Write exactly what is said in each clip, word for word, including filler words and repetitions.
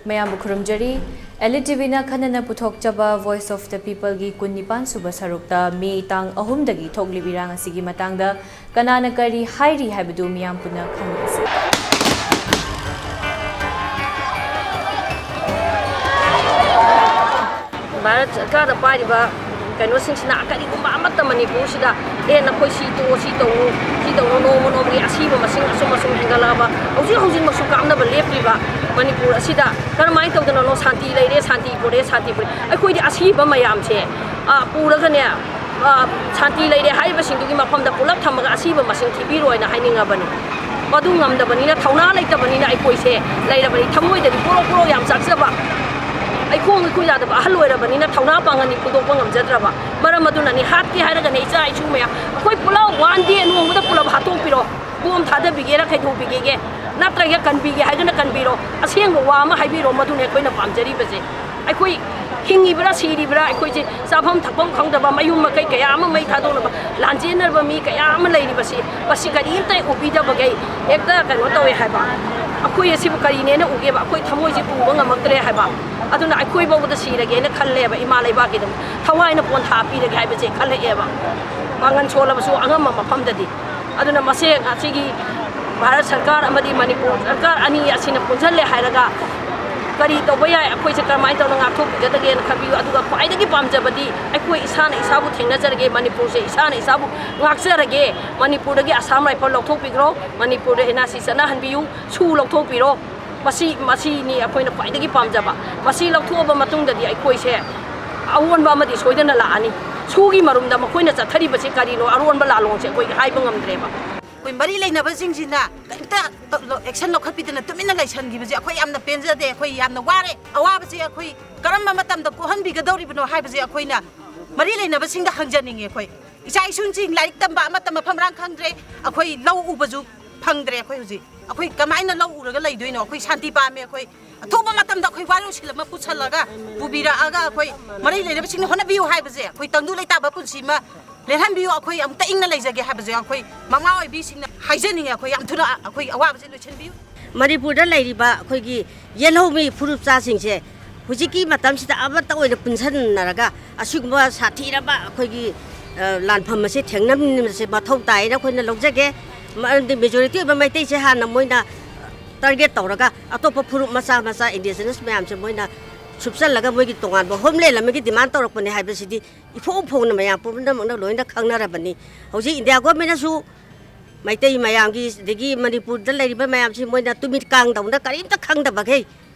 ꯃꯌꯥꯝꯕꯨ ꯈꯨꯔꯨꯝꯖꯔꯤ꯫ ꯑꯦꯂꯤꯠ ꯇꯤꯚꯤꯅ ꯈꯟꯅꯅ ꯄꯨꯊꯣꯛꯆꯕ Voice of the Peopleꯒꯤ ꯀꯨꯟꯅꯤꯄꯥꯟ ꯁꯨꯕ ꯁꯔꯨꯛꯇ ꯃꯦ ꯇꯥꯡ ꯑꯍꯨꯝꯗꯒꯤ ꯊꯣꯛꯂꯤꯕ ꯏꯔꯥꯡ ꯑꯁꯤꯒꯤ ꯃꯇꯥꯡꯗ ꯀꯅꯥꯅ ꯀꯔꯤ ꯍꯥꯏꯔꯤ ꯍꯥꯏꯕꯗꯨ ꯃꯤꯌꯥꯝ ꯄꯨꯟꯅ ꯈꯪꯃꯤꯟꯅꯁꯤ꯫ ꯚꯥꯔꯠ ꯁꯔꯀꯥꯔꯅ ꯄꯥꯏꯔꯤꯕ ꯀꯩꯅꯣꯁꯤꯡꯁꯤꯅ ꯀꯔꯤꯒꯨꯝꯕ ꯑꯃꯠꯇ ꯃꯅꯤꯄꯨꯔꯁꯤꯗ, "ꯑꯦ, ꯅꯈꯣꯏ ꯁꯤ ꯇꯣꯛꯑꯣ, ꯁꯤ ꯇꯧꯅꯨ, ꯁꯤ ꯇꯧꯅꯨ", ꯅꯣꯡꯃ ꯅꯣꯡꯃꯒꯤ ꯑꯁꯤꯕ ꯃꯁꯤꯡ ꯑꯁꯨꯝ ꯑꯁꯨꯝ ꯍꯦꯟꯒꯠꯂꯛꯑꯕ, ꯍꯧꯖꯤꯛ ꯍꯧꯖꯤꯛꯃꯛꯁꯨ ꯀꯥꯞꯅꯕ ꯂꯦꯞꯄꯤꯕ ꯃꯅꯤꯄꯨꯔ ꯑꯁꯤꯗ ꯀꯔꯝꯍꯥꯏꯅ ꯇꯧꯗꯅꯅꯣ ꯁꯥꯟꯇꯤ ꯂꯩꯔꯦ, ꯁꯥꯟꯇꯤ ꯄꯨꯔꯦ, ꯁꯥꯟꯇꯤ ꯄꯨꯔꯦ? ꯑꯩꯈꯣꯏꯗꯤ ꯑꯁꯤꯕ ꯃꯌꯥꯝꯁꯦ, ꯑ, ꯄꯨꯔꯒꯅꯦ, ꯑ, ꯁꯥꯟꯇꯤ ꯂꯩꯔꯦ ꯍꯥꯏꯔꯤꯕꯁꯤꯡꯗꯨꯒꯤ ꯃꯐꯝꯗ ꯄꯨꯂꯞ ꯊꯝꯃꯒ ꯑꯁꯤꯕ ꯃꯁꯤꯡ ꯊꯤꯕꯤꯔꯣꯏꯅ ꯍꯥꯏꯅꯤꯡꯉꯕꯅꯤ꯫ ꯃꯗꯨ ꯉꯝꯗꯕꯅꯤꯅ, ꯊꯧꯅꯥ ꯂꯩꯇꯕꯅꯤꯅ ꯑꯩꯈꯣꯏꯁꯦ ꯂꯩꯔꯕꯅꯤ꯫ ꯊꯃꯣꯏꯗꯗꯤ ꯄꯣꯔꯣꯛ ꯄꯣꯔꯣꯛ ꯌꯥꯝ ꯆꯥꯛꯆꯕ, ꯑꯩꯈꯣꯡ ꯑꯩꯈꯣꯏ ꯌꯥꯗꯕ ꯑꯍꯜ ꯑꯣꯏꯔꯕꯅꯤꯅ ꯊꯧꯅꯥ ꯄꯥꯡꯒꯜꯗꯤ ꯐꯣꯡꯗꯣꯛꯄ ꯉꯝꯖꯗ꯭ꯔꯕ꯫ ꯃꯔꯝ ꯑꯗꯨꯅꯅꯤ, ꯍꯥꯠꯀꯦ ꯍꯥꯏꯔꯒꯅꯦ, ꯏꯆꯥ ꯏꯁꯨ ꯃꯌꯥꯝ, ꯑꯩꯈꯣꯏ ꯄꯨꯂꯞ one day ꯅꯣꯡꯃꯗ ꯄꯨꯂꯞ ꯍꯥꯠꯇꯣꯛꯄꯤꯔꯣ꯫ ꯕꯣꯝ ꯊꯥꯗꯕꯤꯒꯦꯔꯥ, ꯀꯩꯗꯧꯕꯤꯒꯦꯒꯦ? ꯅꯠꯇ꯭ꯔꯒ ꯀꯟꯕꯤꯒꯦ ꯍꯥꯏꯗꯨꯅ ꯀꯟꯕꯤꯔꯣ꯫ ꯑꯁꯦꯡꯕ ꯋꯥ ꯑꯃ ꯍꯥꯏꯕꯤꯔꯣ, ꯃꯗꯨꯅꯦ ꯑꯩꯈꯣꯏꯅ ꯄꯥꯝꯖꯔꯤꯕꯁꯦ꯫ ꯑꯩꯈꯣꯏ ꯍꯤꯡꯉꯤꯕ꯭ꯔꯥ ꯁꯤꯔꯤꯕ꯭ꯔꯥ, ꯑꯩꯈꯣꯏꯁꯦ ꯆꯥꯐꯝ ꯊꯛꯐꯝ ꯈꯪꯗꯕ, ꯃꯌꯨꯝ ꯃꯀꯩ ꯀꯌꯥ ꯑꯃ ꯃꯩ ꯊꯥꯗꯣꯛꯅꯕ ꯂꯥꯟꯖꯦꯟꯅꯔꯕ ꯃꯤ ꯀꯌꯥ ꯑꯃ ꯂꯩꯔꯤꯕꯁꯤ, ꯃꯁꯤ ꯀꯔꯤꯝꯇ ꯎꯕꯤꯗꯕꯈꯩ ꯍꯦꯛꯇ ꯀꯩꯅꯣ ꯇꯧꯋꯦ ꯍꯥꯏꯕ꯫ ꯑꯩꯈꯣꯏ ꯑꯁꯤꯕꯨ ꯀꯔꯤꯅꯦꯅ ꯎꯒꯦꯕ? ꯑꯩꯈꯣꯏ ꯊꯃꯣꯏꯁꯤ ꯄꯨꯕ ꯉꯝꯃꯛꯇ꯭ꯔꯦ ꯍꯥꯏꯕ꯫ ꯑꯗꯨꯅ ꯑꯩꯈꯣꯏ ꯐꯥꯎꯕꯗ ꯁꯤꯔꯒꯦꯅ ꯈꯜꯂꯦꯕ, ꯏꯃꯥ ꯂꯩꯕꯥꯛꯀꯤꯗꯃꯛ ꯊꯋꯥꯏꯅ ꯄꯣꯟꯊꯥ ꯄꯤꯔꯒꯦ ꯍꯥꯏꯕꯁꯦ ꯈꯜꯂꯛꯑꯦꯕ, ꯄꯥꯡꯒꯜ ꯁꯣꯜꯂꯕꯁꯨ ꯑꯉꯝꯕ ꯃꯐꯝꯗꯗꯤ꯫ ꯑꯗꯨꯅ ꯃꯁꯦ ꯉꯁꯤꯒꯤ ꯚꯥꯔꯠ ꯁꯔꯀꯥꯔ ꯑꯃꯗꯤ ꯃꯅꯤꯄꯨꯔ ꯁꯔꯀꯥꯔ ꯑꯅꯤ ꯑꯁꯤꯅ ꯄꯨꯟꯁꯤꯜꯂꯦ ꯍꯥꯏꯔꯒ ꯀꯔꯤ ꯇꯧꯕ ꯌꯥꯏ, ꯑꯩꯈꯣꯏꯁꯦ ꯀꯔꯝꯍꯥꯏꯅ ꯇꯧꯅ ꯉꯥꯛꯊꯣꯛꯄꯤꯒꯗꯒꯦꯅ ꯈꯟꯕꯤꯌꯨ꯫ ꯑꯗꯨꯒ ꯈ꯭ꯋꯥꯏꯗꯒꯤ ꯄꯥꯝꯖꯕꯗꯤ ꯑꯩꯈꯣꯏ ꯏꯁꯥꯅ ꯏꯁꯥꯕꯨ ꯊꯦꯡꯅꯖꯔꯒꯦ, ꯃꯅꯤꯄꯨꯔꯁꯦ ꯏꯁꯥꯅ ꯏꯁꯥꯕꯨ ꯉꯥꯛꯆꯔꯒꯦ꯫ ꯃꯅꯤꯄꯨꯔꯗꯒꯤ ꯑꯁꯥꯝ ꯔꯥꯏꯐꯜ ꯂꯧꯊꯣꯛꯄꯤꯈ꯭ꯔꯣ, ꯃꯅꯤꯄꯨꯔꯗ ꯑꯦꯟ ꯑꯥꯔ ꯁꯤ ꯆꯠꯅꯍꯟꯕꯤꯌꯨ, ꯁꯨ ꯂꯧꯊꯣꯛꯄꯤꯔꯣ꯫ ꯃꯁꯤ, ꯃꯁꯤꯅꯤ ꯑꯩꯈꯣꯏꯅ ꯈ꯭ꯋꯥꯏꯗꯒꯤ ꯄꯥꯝꯖꯕ꯫ ꯃꯁꯤ ꯂꯧꯊꯣꯛꯑꯕ ꯃꯇꯨꯡꯗꯗꯤ ꯑꯩꯈꯣꯏꯁꯦ ꯑꯑꯣꯟꯕ ꯑꯃꯗꯤ ꯁꯣꯏꯗꯅ ꯂꯥꯛꯑꯅꯤ꯫ ꯁꯨꯒꯤ ꯃꯔꯨꯝꯗ ꯃꯈꯣꯏꯅ ꯆꯠꯊꯔꯤꯕꯁꯤ ꯀꯔꯤꯅꯣ, ꯑꯔꯣꯟꯕ ꯂꯥꯂꯣꯡꯁꯦ ꯑꯩꯈꯣꯏ ꯍꯥꯏꯕ ꯉꯝꯗ꯭ꯔꯦꯕ꯫ ꯑꯩꯈꯣꯏ ꯃꯔꯤ ꯂꯩꯅꯕꯁꯤꯡꯁꯤꯅ ꯀꯔꯤꯝꯇ ꯑꯦꯛꯁꯟ ꯂꯧꯈꯠꯄꯤꯗꯅ ꯇꯨꯃꯤꯟꯅ ꯂꯩꯁꯟꯈꯤꯕꯁꯦ ꯑꯩꯈꯣꯏ ꯌꯥꯝꯅ ꯄꯦꯟꯖꯗꯦ, ꯑꯩꯈꯣꯏ ꯌꯥꯝꯅ ꯋꯥꯔꯦ꯫ ꯑꯋꯥꯕꯁꯦ ꯑꯩꯈꯣꯏ ꯀꯔꯝꯕ ꯃꯇꯝꯗ ꯀꯣꯛꯍꯟꯕꯤꯒꯗꯧꯔꯤꯕꯅꯣ ꯍꯥꯏꯕꯁꯦ ꯑꯩꯈꯣꯏꯅ ꯃꯔꯤ ꯂꯩꯅꯕꯁꯤꯡꯗ ꯍꯪꯖꯅꯤꯡꯉꯦ꯫ ꯑꯩꯈꯣꯏ ꯏꯆꯥ ꯏꯁꯨꯁꯤꯡ ꯂꯥꯏꯔꯤꯛ ꯇꯝꯕ ꯑꯃꯠꯇ ꯃꯐꯝ ꯃꯔꯥꯡ ꯈꯪꯗ꯭ꯔꯦ, ꯑꯩꯈꯣꯏ ꯂꯧ ꯎꯕꯁꯨ ꯐꯪꯗ꯭ꯔꯦ꯫ ꯑꯩꯈꯣꯏ ꯍꯧꯖꯤꯛ ꯑꯩꯈꯣꯏ ꯀꯃꯥꯏꯅ ꯂꯧ ꯎꯔꯒ ꯂꯩꯗꯣꯏꯅꯣ? ꯑꯩꯈꯣꯏ ꯁꯥꯟꯇꯤ ꯄꯥꯝꯃꯦ꯫ ꯑꯩꯈꯣꯏ ꯑꯊꯨꯕ ꯃꯇꯝꯗ ꯑꯩꯈꯣꯏ ꯋꯥꯔꯣꯏꯁꯤꯟ ꯑꯃ ꯄꯨꯁꯜꯂꯒ ꯄꯨꯕꯤꯔꯛꯑꯒ ꯑꯩꯈꯣꯏ ꯃꯔꯤ ꯂꯩꯅꯕꯁꯤꯡꯅ ꯍꯣꯠꯅꯕꯤꯌꯨ ꯍꯥꯏꯕꯁꯦ ꯑꯩꯈꯣꯏ ꯇꯪꯗꯨ ꯂꯩꯇꯥꯕ ꯄꯨꯟꯁꯤ ꯑꯃ ꯂꯦꯜꯍꯟꯕꯤꯌꯨ, ꯑꯩꯈꯣꯏ ꯑꯃꯨꯛꯇ ꯏꯪꯅ ꯂꯩꯖꯒꯦ ꯍꯥꯏꯕꯁꯦ ꯑꯩꯈꯣꯏ ꯃꯃꯥ ꯑꯣꯏꯕꯤꯁꯤꯡꯅ ꯍꯥꯏꯖꯅꯤꯡꯉꯦ꯫ ꯑꯩꯈꯣꯏ ꯌꯥꯝ ꯊꯨꯅ ꯑꯩꯈꯣꯏ ꯑꯋꯥꯕꯁꯦ ꯂꯣꯏꯁꯤꯟꯕꯤꯌꯨ꯫ ꯃꯅꯤꯄꯨꯔꯗ ꯂꯩꯔꯤꯕ ꯑꯩꯈꯣꯏꯒꯤ ꯌꯦꯜꯍꯧꯃꯤ ꯐꯨꯔꯨꯞꯆꯥꯁꯤꯡꯁꯦ ꯍꯧꯖꯤꯛꯀꯤ ꯃꯇꯝꯁꯤꯗ ꯑꯃꯠꯇ ꯑꯣꯏꯅ ꯄꯨꯟꯁꯤꯟꯅꯔꯒ ꯑꯁꯤꯒꯨꯝꯕ ꯁꯥꯊꯤꯔꯕ ꯑꯩꯈꯣꯏꯒꯤ, ꯑ, ꯂꯥꯟꯐꯝ ꯑꯁꯤ ꯊꯦꯡꯅꯃꯤꯟꯅꯕꯁꯦ ꯃꯊꯧ ꯇꯥꯏꯅ ꯑꯩꯈꯣꯏꯅ ꯂꯧꯖꯒꯦ꯫ ꯃꯔꯝꯗꯤ majority ꯑꯣꯏꯕ ꯃꯩꯇꯩꯁꯦ ꯍꯥꯟꯅ ꯃꯣꯏꯅ target ꯇꯧꯔꯒ ꯑꯇꯣꯞꯄ ꯐꯨꯔꯨꯞ ꯃꯆꯥ ꯃꯆꯥ indigenous ꯃꯌꯥꯝꯁꯦ ꯃꯣꯏꯅ ꯁꯨꯞꯆꯜꯂꯒ ꯃꯣꯏꯒꯤ ꯇꯣꯉꯥꯟꯕ homeland ꯑꯃꯒꯤ demand ꯇꯧꯔꯛꯄꯅꯦ ꯍꯥꯏꯕꯁꯤꯗꯤ ꯏꯐꯣꯡ ꯐꯣꯡꯅ ꯃꯌꯥꯝ ꯄꯨꯝꯅꯃꯛꯅ ꯂꯣꯏꯅ ꯈꯪꯅꯔꯕꯅꯤ꯫ ꯍꯧꯖꯤꯛ India government ꯅꯁꯨ ꯃꯩꯇꯩ ꯃꯌꯥꯝꯒꯤ, ꯑꯗꯒꯤ ꯃꯅꯤꯄꯨꯔꯗ ꯂꯩꯔꯤꯕ ꯃꯌꯥꯝꯁꯤ ꯃꯣꯏꯅ ꯇꯨꯃꯤꯠ ꯀꯥꯡꯗꯧꯅ ꯀꯔꯤꯝꯇ ꯈꯪꯗꯕꯈꯩ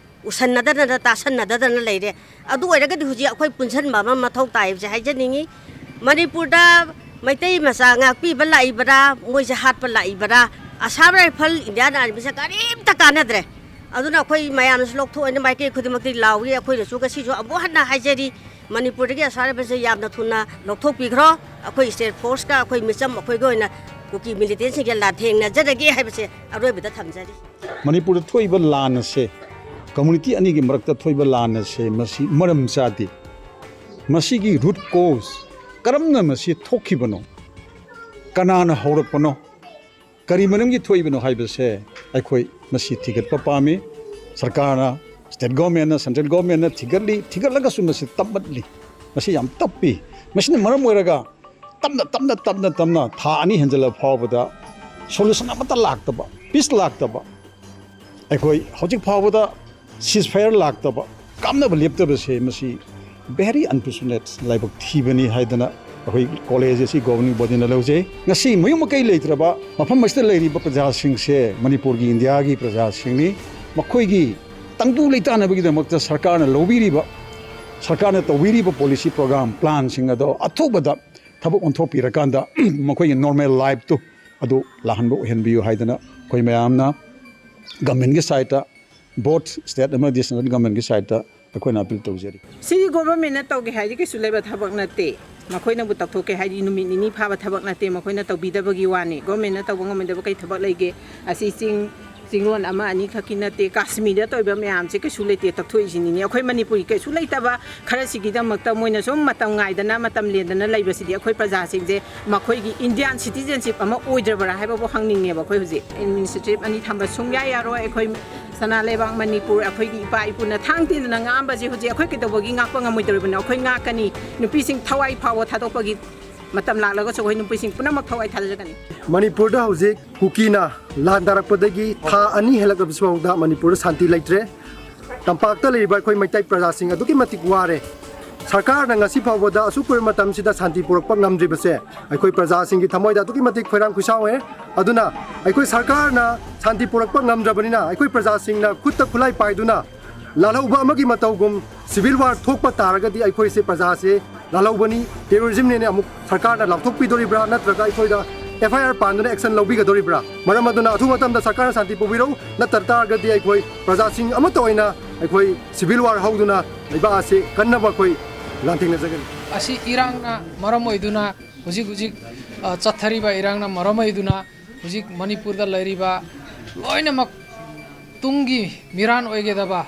ꯎꯁꯟꯅꯗꯗꯅ, ꯇꯥꯁꯟꯅꯗꯗꯅ ꯂꯩꯔꯦ꯫ ꯑꯗꯨ ꯑꯣꯏꯔꯒꯗꯤ ꯍꯧꯖꯤꯛ ꯑꯩꯈꯣꯏ ꯄꯨꯟꯁꯤꯟꯕ ꯑꯃ ꯃꯊꯧ ꯇꯥꯏ ꯍꯥꯏꯕꯁꯦ ꯍꯥꯏꯖꯅꯤꯡꯉꯤ꯫ ꯃꯅꯤꯄꯨꯔꯗ ꯃꯩꯇꯩ ꯃꯆꯥ ꯉꯥꯛꯄꯤꯕ ꯂꯥꯛꯏꯕꯔꯥ, ꯃꯣꯏꯁꯦ ꯍꯥꯠꯄ ꯂꯥꯛꯏꯕꯔꯥ? Assam Rifle, Indian Army ꯁꯦ ꯀꯔꯤꯝꯇ ꯀꯥꯟꯅꯗ꯭ꯔꯦ꯫ ꯑꯗꯨꯅ ꯑꯩꯈꯣꯏ ꯃꯌꯥꯝꯅꯁꯨ ꯂꯧꯊꯣꯛꯑꯣꯏꯅ ꯃꯥꯏꯀꯩ ꯈꯨꯗꯤꯡꯃꯛꯇꯤ ꯂꯥꯎꯔꯤ꯫ ꯑꯩꯈꯣꯏꯅꯁꯨ ꯉꯁꯤꯁꯨ ꯑꯃꯨꯛ ꯍꯟꯅ ꯍꯥꯏꯖꯔꯤ, ꯃꯅꯤꯄꯨꯔꯗꯒꯤ Assam Rifle ꯁꯦ ꯌꯥꯝꯅ ꯊꯨꯅ ꯂꯧꯊꯣꯛꯄꯤꯈ꯭ꯔꯣ꯫ ꯑꯩꯈꯣꯏ state force ꯀ ꯑꯩꯈꯣꯏ ꯃꯤꯆꯝ ꯑꯩꯈꯣꯏꯒꯤ ꯑꯣꯏꯅ ꯀꯨꯀꯤ militant ꯁꯤꯡꯒ ꯂꯥꯟꯊꯦꯡꯅꯖꯔꯒꯦ ꯍꯥꯏꯕꯁꯦ ꯑꯔꯣꯏꯕꯗ ꯊꯝꯖꯔꯤ꯫ ꯃꯅꯤꯄꯨꯔꯗ ꯊꯣꯛꯏꯕ ꯂꯥꯟ ꯑꯁꯦ, community ꯑꯅꯤꯒꯤ ꯃꯔꯛꯇ ꯊꯣꯛꯏꯕ ꯂꯥꯟ ꯑꯁꯦ, ꯃꯁꯤ ꯃꯔꯝ ꯆꯥꯗꯦ꯫ ꯃꯁꯤꯒꯤ root cause, ꯀꯔꯝꯅ ꯃꯁꯤ ꯊꯣꯛꯈꯤꯕꯅꯣ, ꯀꯅꯥꯅ ꯍꯧꯔꯛꯄꯅꯣ, ꯀꯔꯤ ꯃꯔꯝꯒꯤ ꯊꯣꯛꯏꯕꯅꯣ ꯍꯥꯏꯕꯁꯦ ꯑꯩꯈꯣꯏ ꯃꯁꯤ ꯊꯤꯒꯠꯄ ꯄꯥꯝꯃꯤ꯫ ꯁꯔꯀꯥꯔꯅ, state government ꯅ, central government ꯅ ꯊꯤꯒꯠꯂꯤ, ꯊꯤꯒꯠꯂꯒꯁꯨ ꯃꯁꯤ ꯇꯞꯃꯠꯂꯤ꯫ ꯃꯁꯤ ꯌꯥꯝ ꯇꯞꯄꯤ꯫ ꯃꯁꯤꯅ ꯃꯔꯝ ꯑꯣꯏꯔꯒ ꯇꯞꯅ, ꯇꯞꯅ, ꯇꯞꯅ, ꯇꯞꯅ ꯊꯥ ꯑꯅꯤ ꯍꯦꯟꯖꯜꯂ ꯐꯥꯎꯕꯗ solution ꯑꯃꯠꯇ ꯂꯥꯛꯇꯕ, peace ꯂꯥꯛꯇꯕ, ꯑꯩꯈꯣꯏ ꯍꯧꯖꯤꯛ ꯐꯥꯎꯕꯗ ceasefire ꯂꯥꯛꯇꯕ, ꯀꯥꯞꯅꯕ ꯂꯦꯞꯇꯕꯁꯦ, ꯃꯁꯤ very unfortunate, ꯂꯥꯏꯕꯛ ꯊꯤꯕꯅꯤ ꯍꯥꯏꯗꯅ ꯑꯩꯈꯣꯏ college ꯑꯁꯤ governing body ꯅ ꯂꯧꯖꯩ꯫ ꯉꯁꯤ ꯃꯌꯨꯝ ꯃꯀꯩ ꯂꯩꯇ꯭ꯔꯕ ꯃꯐꯝ ꯑꯁꯤꯗ ꯂꯩꯔꯤꯕ ꯄ꯭ꯔꯖꯥꯁꯤꯡꯁꯦ ꯃꯅꯤꯄꯨꯔꯒꯤ, ꯏꯟꯗꯤꯌꯥꯒꯤ ꯄ꯭ꯔꯖꯥꯁꯤꯡꯅꯤ꯫ ꯃꯈꯣꯏꯒꯤ ꯇꯪꯗꯨ ꯂꯩꯇꯥꯅꯕꯒꯤꯗꯃꯛꯇ ꯁꯔꯀꯥꯔꯅ ꯂꯧꯕꯤꯔꯤꯕ, ꯁꯔꯀꯥꯔꯅ ꯇꯧꯕꯤꯔꯤꯕ policy, program, plan ꯁꯤꯡ ꯑꯗꯣ ꯑꯊꯨꯕꯗ ꯊꯕꯛ ꯑꯣꯟꯊꯣꯛꯄꯤꯔꯀꯥꯟꯗ ꯃꯈꯣꯏꯒꯤ normal life ꯇꯨ ꯑꯗꯨ ꯂꯥꯛꯍꯟꯕ ꯑꯣꯏꯍꯟꯕꯤꯌꯨ ꯍꯥꯏꯗꯅ ꯑꯩꯈꯣꯏ ꯃꯌꯥꯝꯅ government ꯀꯤ side ꯇ, both state ꯑꯃꯗꯤ central government ꯀꯤ side ꯇ ꯑꯩꯈꯣꯏꯅ appeal ꯇꯧꯖꯔꯤ꯫ ꯁꯤꯗꯤ government ꯅ ꯇꯧꯒꯦ ꯍꯥꯏꯗꯤ ꯀꯩꯁꯨ ꯂꯩꯕ ꯊꯕꯛ ꯅꯠꯇꯦ꯫ ꯃꯈꯣꯏꯅꯕꯨ ꯇꯧꯊꯣꯛꯀꯦ ꯍꯥꯏꯗꯤ ꯅꯨꯃꯤꯠ ꯅꯤꯅꯤ ꯐꯥꯕ ꯊꯕꯛ ꯅꯠꯇꯦ꯫ ꯃꯈꯣꯏꯅ ꯇꯧꯕꯤꯗꯕꯒꯤ ꯋꯥꯅꯤ꯫ Government ꯅ ꯇꯧꯕ ꯉꯝꯃꯣꯏꯗꯕ ꯀꯩ ꯊꯕꯛ ꯂꯩꯒꯦ? ꯑꯁꯤ ꯆꯤꯡ ꯆꯤꯡꯂꯣꯟ ꯑꯃ ꯑꯅꯤꯈꯛꯀꯤ ꯅꯠꯇꯦ, ꯀꯥꯁꯃꯤꯔꯗ ꯇꯧꯔꯤꯕ ꯃꯌꯥꯝꯁꯦ ꯀꯩꯁꯨ ꯂꯩꯇꯦ, ꯇꯛꯊꯣꯛꯏꯁꯤꯅꯤꯅꯦ꯫ ꯑꯩꯈꯣꯏ ꯃꯅꯤꯄꯨꯔꯒꯤ ꯀꯩꯁꯨ ꯂꯩꯇꯕ ꯈꯔꯁꯤꯒꯤꯗꯃꯛꯇ ꯃꯣꯏꯅ ꯁꯨꯝ ꯃꯇꯝ ꯉꯥꯏꯗꯅ, ꯃꯇꯝ ꯂꯦꯟꯗꯅ ꯂꯩꯕꯁꯤꯗꯤ ꯑꯩꯈꯣꯏ ꯄ꯭ꯔꯖꯥꯁꯤꯡꯁꯦ ꯃꯈꯣꯏꯒꯤ ꯏꯟꯗꯤꯌꯥꯟ ꯁꯤꯇꯤꯖꯦꯟꯁꯤꯞ ꯑꯃ ꯑꯣꯏꯗ꯭ꯔꯕ꯭ꯔꯥ ꯍꯥꯏꯕꯕꯨ ꯍꯪꯅꯤꯡꯉꯦꯕ꯫ ꯑꯩꯈꯣꯏ ꯍꯧꯖꯤꯛ ꯑꯦꯗꯃꯤꯅꯤꯁꯇ꯭ꯔꯦꯇꯤꯞ ꯑꯅꯤ ꯊꯝꯕ ꯁꯨꯡꯌꯥ ꯌꯥꯔꯣꯏ꯫ ꯑꯩꯈꯣꯏ ꯁꯅꯥ ꯂꯩꯕꯥꯛ ꯃꯅꯤꯄꯨꯔ, ꯑꯩꯈꯣꯏꯒꯤ ꯏꯄꯥ ꯏꯄꯨꯅ ꯊꯥꯡ ꯇꯤꯟꯗꯨꯅ ꯉꯥꯛꯑꯝꯕꯁꯦ ꯍꯧꯖꯤꯛ ꯑꯩꯈꯣꯏ ꯀꯩꯗꯧꯕꯒꯤ ꯉꯥꯛꯄ ꯉꯝꯃꯣꯏꯗꯧꯔꯤꯕꯅꯣ? ꯑꯩꯈꯣꯏ ꯉꯥꯛꯀꯅꯤ꯫ ꯅꯨꯄꯤꯁꯤꯡ ꯊꯋꯥꯏ ꯐꯥꯎꯕ ꯊꯥꯗꯣꯛꯄꯒꯤ ꯃꯇꯝ ꯂꯥꯛꯂꯒꯁꯨ ꯑꯩꯈꯣꯏ ꯅꯨꯄꯤꯁꯤꯡ ꯄꯨꯝꯅꯃꯛ ꯊꯋꯥꯏ ꯊꯥꯗꯖꯒꯅꯤ꯫ ꯃꯅꯤꯄꯨꯔꯗ ꯍꯧꯖꯤꯛ ꯀꯨꯀꯤꯅ ꯂꯥꯟ ꯇꯥꯔꯛꯄꯗꯒꯤ ꯊꯥ ꯑꯅꯤ ꯍꯦꯜꯂꯛꯂꯕꯁꯤꯐꯥꯎꯗ ꯃꯅꯤꯄꯨꯔꯗ ꯁꯥꯟꯇꯤ ꯂꯩꯇ꯭ꯔꯦ꯫ ꯇꯝꯄꯥꯛꯇ ꯂꯩꯔꯤꯕ ꯑꯩꯈꯣꯏ ꯃꯩꯇꯩ ꯄ꯭ꯔꯖꯥꯁꯤꯡ ꯑꯗꯨꯛꯀꯤ ꯃꯇꯤꯛ ꯋꯥꯔꯦ꯫ ꯁꯔꯀꯥꯔꯅ ꯉꯁꯤ ꯐꯥꯎꯕꯗ ꯑꯁꯨꯛ ꯀꯨꯏꯔꯕ ꯃꯇꯝꯁꯤꯗ ꯁꯥꯟꯇꯤ ꯄꯨꯔꯛꯄ ꯉꯝꯗ꯭ꯔꯤꯕꯁꯦ ꯑꯩꯈꯣꯏ ꯄ꯭ꯔꯖꯥꯁꯤꯡꯒꯤ ꯊꯃꯣꯏꯗ ꯑꯗꯨꯛꯀꯤ ꯃꯇꯤꯛ ꯈꯣꯏꯔꯥꯡ ꯈꯣꯏꯁꯥꯎꯅꯩ꯫ ꯑꯗꯨꯅ ꯑꯩꯈꯣꯏ ꯁꯔꯀꯥꯔꯅ ꯁꯥꯟꯇꯤ ꯄꯨꯔꯛꯄ ꯉꯝꯗ꯭ꯔꯕꯅꯤꯅ ꯑꯩꯈꯣꯏ ꯄ꯭ꯔꯖꯥꯁꯤꯡꯅ ꯈꯨꯠꯇ ꯈꯨꯠꯂꯥꯏ ꯄꯥꯏꯗꯨꯅ ꯂꯥꯜꯍꯧꯕ ꯑꯃꯒꯤ ꯃꯇꯧꯒꯨꯝ civil war ꯊꯣꯛꯄ ꯇꯥꯔꯒꯗꯤ ꯑꯩꯈꯣꯏꯁꯦ ꯄ꯭ꯔꯖꯥꯁꯦ ꯂꯥꯜꯍꯧꯕꯅꯤ, terrorism ꯅꯦꯅ ꯑꯃꯨꯛ ꯁꯔꯀꯥꯔꯅ ꯂꯥꯎꯊꯣꯛꯄꯤꯗꯣꯔꯤꯕ꯭ꯔꯥ, ꯅꯠꯇ꯭ꯔꯒ ꯑꯩꯈꯣꯏꯗ F I R ꯄꯥꯟꯗꯨꯅ action ꯂꯧꯕꯤꯒꯗꯣꯔꯤꯕ꯭ꯔꯥ? ꯃꯔꯝ ꯑꯗꯨꯅ ꯑꯊꯨꯕ ꯃꯇꯝꯗ ꯁꯔꯀꯥꯔꯅ ꯁꯥꯟꯇꯤ ꯄꯨꯕꯤꯔꯛꯎ, ꯅꯠꯇ ꯇꯥꯔꯒꯗꯤ ꯑꯩꯈꯣꯏ ꯄ꯭ꯔꯖꯥꯁꯤꯡ ꯑꯃꯠꯇ ꯑꯣꯏꯅ ꯑꯩꯈꯣꯏ civil war ꯍꯧꯗꯨꯅ ꯂꯩꯕꯥꯛ ꯑꯁꯤ ꯀꯟꯅꯕ ꯑꯩꯈꯣꯏ ꯂꯥꯟꯊꯦꯡꯅꯖꯒꯅꯤ꯫ ꯑꯁꯤ ꯏꯔꯥꯡꯅ ꯃꯔꯝ ꯑꯣꯏꯗꯨꯅ ꯍꯧꯖꯤꯛ ꯍꯧꯖꯤꯛ, ꯑ, ꯆꯠꯊꯔꯤꯕ ꯏꯔꯥꯡꯅ ꯃꯔꯝ ꯑꯣꯏꯗꯨꯅ ꯍꯧꯖꯤꯛ ꯃꯅꯤꯄꯨꯔꯗ ꯂꯩꯔꯤꯕ ꯂꯣꯏꯅꯃꯛ ꯇꯨꯡꯒꯤ ꯃꯤꯔꯥꯟ ꯑꯣꯏꯒꯗꯕ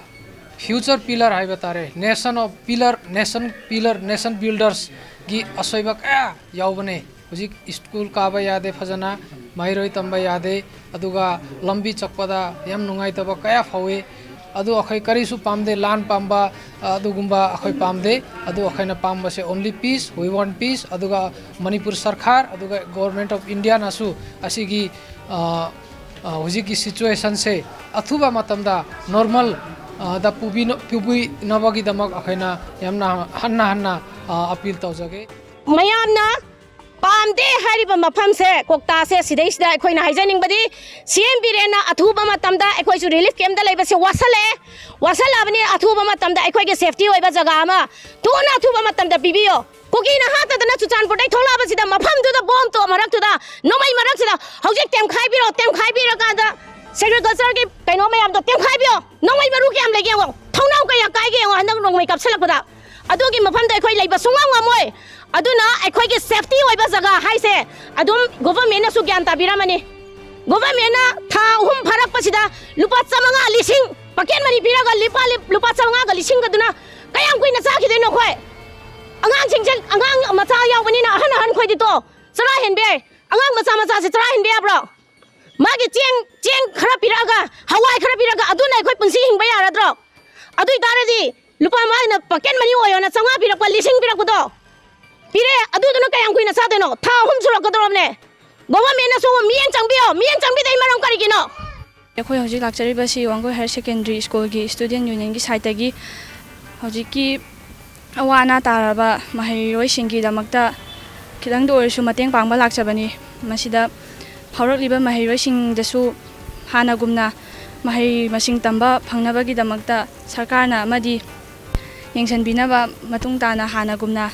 future pillar ꯍꯥꯏꯕ ꯇꯥꯔꯦ, nation of pillar, nation pillar, nation builders ꯒꯤ ꯑꯁꯣꯏꯕ ꯀꯌꯥ ꯌꯥꯎꯕꯅꯦ꯫ ꯍꯧꯖꯤꯛ ꯁ꯭ꯀꯨꯜ ꯀꯥꯕ ꯌꯥꯗꯦ ꯐꯖꯅ, ꯃꯍꯩꯔꯣꯏ ꯇꯝꯕ ꯌꯥꯗꯦ, ꯑꯗꯨꯒ ꯂꯝꯕꯤ ꯆꯠꯄꯗ ꯌꯥꯝ ꯅꯨꯡꯉꯥꯏꯇꯕ ꯀꯌꯥ ꯐꯥꯎꯏ꯫ ꯑꯗꯨ ꯑꯩꯈꯣꯏ ꯀꯔꯤꯁꯨ ꯄꯥꯝꯗꯦ, ꯂꯥꯟ ꯄꯥꯝꯕ, ꯑꯗꯨꯒꯨꯝꯕ ꯑꯩꯈꯣꯏ ꯄꯥꯝꯗꯦ꯫ ꯑꯗꯨ ꯑꯩꯈꯣꯏꯅ ꯄꯥꯝꯕꯁꯦ only peace, we want peace꯫ ꯑꯗꯨꯒ ꯃꯅꯤꯄꯨꯔ ꯁꯔꯀꯥꯔ, ꯑꯗꯨꯒ Government of India ꯅꯁꯨ ꯑꯁꯤꯒꯤ, ꯑ, ꯑ, ꯍꯧꯖꯤꯛꯀꯤ situation ꯁꯦ ꯑꯊꯨꯕ ꯃꯇꯝꯗ normal, ꯑ, ꯗ ꯄꯨꯕꯤꯅ-, ꯄꯨꯕꯤꯅꯕꯒꯤꯗꯃꯛ ꯑꯩꯈꯣꯏꯅ ꯌꯥꯝꯅ ꯍꯟꯅ ꯍꯟꯅ, ꯑ, appeal ꯇꯧꯖꯒꯦ꯫ ꯃꯌꯥꯝꯅ ꯄꯥꯝꯗꯦ ꯍꯥꯏꯔꯤꯕ ꯃꯐꯝꯁꯦ, ꯀꯣꯛꯇꯥꯁꯦ, ꯁꯤꯗꯩꯁꯤꯗ ꯑꯩꯈꯣꯏꯅ ꯍꯥꯏꯖꯅꯤꯡꯕꯗꯤ, ꯁꯤ ꯑꯦꯝ ꯕꯤꯔꯦꯟꯅ ꯑꯊꯨꯕ ꯃꯇꯝꯗ ꯑꯩꯈꯣꯏꯁꯨ relief camp ꯇ ꯂꯩꯕꯁꯦ ꯋꯥꯁꯜꯂꯛꯑꯦ, ꯋꯥꯁꯜꯂꯛꯑꯕꯅꯤꯅ ꯑꯊꯨꯕ ꯃꯇꯝꯗ ꯑꯩꯈꯣꯏꯒꯤ safety ꯑꯣꯏꯕ ꯖꯒꯥ ꯑꯃ ꯊꯨꯅ ꯑꯊꯨꯕ ꯃꯇꯝꯗ ꯄꯤꯕꯤꯌꯣ꯫ ꯀꯨꯀꯤꯅ ꯍꯥꯠꯇꯗꯅ ꯆꯨꯔꯆꯥꯟꯄꯨꯔꯗꯩ ꯊꯣꯛꯂꯛꯑꯕꯁꯤꯗ ꯃꯐꯝꯗꯨꯗ ꯕꯣꯝ ꯇꯣꯞ ꯃꯔꯛꯇꯨꯗ, ꯅꯣꯡꯃꯩ ꯃꯔꯛꯁꯤꯗ ꯍꯧꯖꯤꯛ ꯇꯦꯝꯈꯥꯏꯕꯤꯔꯣ, ꯇꯦꯝꯈꯥꯏꯕꯤꯔꯀꯥꯟꯗ ꯁꯦꯔꯤꯀꯜꯆꯔꯒꯤ ꯀꯩꯅꯣ ꯃꯌꯥꯝꯗꯣ ꯇꯦꯝꯈꯥꯏꯕꯤꯌꯣ꯫ ꯅꯣꯡꯃꯩ ꯃꯔꯨ ꯀꯌꯥꯝ ꯂꯩꯒꯦ ꯌꯦꯡꯉꯣ, ꯊꯣꯡꯅꯥꯎ ꯀꯌꯥ ꯀꯥꯏꯒꯦ ꯌꯦꯡꯉꯣ꯫ ꯍꯟꯗꯛ ꯅꯣꯡꯃꯩ ꯀꯥꯞꯁꯤꯜꯂꯛꯄꯗ ꯑꯗꯨꯒꯤ ꯃꯐꯝꯗ ꯑꯩꯈꯣꯏ ꯂꯩꯕ ꯁꯨꯡꯉꯝ ꯉꯝꯃꯣꯏ꯫ ꯑꯗꯨꯅ ꯑꯩꯈꯣꯏꯒꯤ safety ꯑꯣꯏꯕ ꯖꯒꯥ ꯍꯥꯏꯁꯦ ꯑꯗꯨꯝ government ꯅꯁꯨ ꯒ꯭ꯌꯥꯟ ꯇꯥꯕꯤꯔꯝꯃꯅꯤ꯫ ꯒꯣꯚꯔꯟꯃꯦꯟꯅ ꯊꯥ ꯑꯍꯨꯝ ꯐꯥꯔꯛꯄꯁꯤꯗ ꯂꯨꯄꯥ ꯆꯥꯃꯉꯥ, ꯂꯤꯁꯤꯡ, ꯄꯀꯦꯠ ꯃꯅꯤ ꯄꯤꯔꯒ ꯂꯨꯄꯥ ꯂꯤ-, ꯂꯨꯄꯥ ꯆꯥꯃꯉꯥꯒ ꯂꯤꯁꯤꯡꯒꯗꯨꯅ ꯀꯌꯥꯝ ꯀꯨꯏꯅ ꯆꯥꯈꯤꯗꯣꯏꯅꯣ ꯑꯩꯈꯣꯏ? ꯑꯉꯥꯡꯁꯤꯡꯁꯦ, ꯑꯉꯥꯡ ꯃꯆꯥ ꯌꯥꯎꯕꯅꯤꯅ ꯑꯍꯟ ꯑꯍꯟ ꯈꯣꯏꯗꯤ ꯇꯣ ꯆꯔꯥ ꯍꯦꯟꯕ ꯌꯥꯏ꯫ ꯑꯉꯥꯡ ꯃꯆꯥ ꯃꯆꯥꯁꯦ ꯆꯔꯥ ꯍꯦꯟꯕ ꯌꯥꯕ꯭ꯔꯣ? ꯃꯥꯒꯤ ꯆꯦꯡ, ꯆꯦꯡ ꯈꯔ ꯄꯤꯔꯛꯑꯒ, ꯍꯋꯥꯏ ꯈꯔ ꯄꯤꯔꯛꯑꯒ ꯑꯗꯨꯅ ꯑꯩꯈꯣꯏ ꯄꯨꯟꯁꯤ ꯍꯤꯡꯕ ꯌꯥꯔꯗ꯭ꯔꯣ? ꯑꯗꯨ ꯑꯣꯏꯇꯥꯔꯗꯤ ꯂꯨꯄꯥ ꯃꯥꯒꯤꯅ ꯄꯀꯦꯠ ꯃꯅꯤ ꯑꯣꯏꯌꯣꯅ ꯆꯥꯝꯃꯉꯥ ꯄꯤꯔꯛꯄ, ꯂꯤꯁꯤꯡ ꯄꯤꯔꯛꯄꯗꯣ ꯄꯤꯔꯦ, ꯑꯗꯨꯗꯨꯅ ꯀꯌꯥꯝ ꯀꯨꯏꯅ ꯆꯥꯗꯣꯏꯅꯣ? ꯊꯥ ꯑꯍꯨꯝ ꯁꯨꯔꯛꯀꯗꯧꯔꯕꯅꯦ꯫ ꯒꯣꯚꯔꯟꯃꯦꯟꯅꯁꯨ ꯃꯤꯠꯌꯦꯡ ꯆꯪꯕꯤꯌꯣ꯫ ꯃꯤꯠꯌꯦꯡ ꯆꯪꯕꯤꯗꯩ ꯃꯔꯝ ꯀꯔꯤꯒꯤꯅꯣ? ꯑꯩꯈꯣꯏ ꯍꯧꯖꯤꯛ ꯂꯥꯛꯆꯔꯤꯕꯁꯤ ꯋꯥꯡꯒꯣꯏ ꯍꯥꯌꯔ ꯁꯦꯀꯦꯟꯗꯔꯤ ꯁ꯭ꯀꯨꯜꯒꯤ ꯁ꯭ꯇꯨꯗꯦꯟ ꯌꯨꯅꯤꯌꯟꯒꯤ ꯁꯥꯏꯠꯇꯒꯤ ꯍꯧꯖꯤꯛꯀꯤ ꯑꯋꯥ ꯑꯅꯥ ꯇꯥꯔꯕ ꯃꯍꯩꯔꯣꯏꯁꯤꯡꯒꯤꯗꯃꯛꯇ ꯈꯤꯇꯪꯗ ꯑꯣꯏꯔꯁꯨ ꯃꯇꯦꯡ ꯄꯥꯡꯕ ꯂꯥꯛꯆꯕꯅꯤ꯫ ꯃꯁꯤꯗ ꯐꯥꯎꯔꯛꯂꯤꯕ ꯃꯍꯩꯔꯣꯏꯁꯤꯡꯗꯁꯨ ꯍꯥꯟꯅꯒꯨꯝꯅ ꯃꯍꯩ ꯃꯁꯤꯡ ꯇꯝꯕ ꯐꯪꯅꯕꯒꯤꯗꯃꯛꯇ ꯁꯔꯀꯥꯔꯅ ꯑꯃꯗꯤ ꯌꯦꯡꯁꯤꯟꯕꯤꯅꯕ, ꯃꯇꯨꯡ ꯇꯥꯅ ꯍꯥꯟꯅꯒꯨꯝꯅ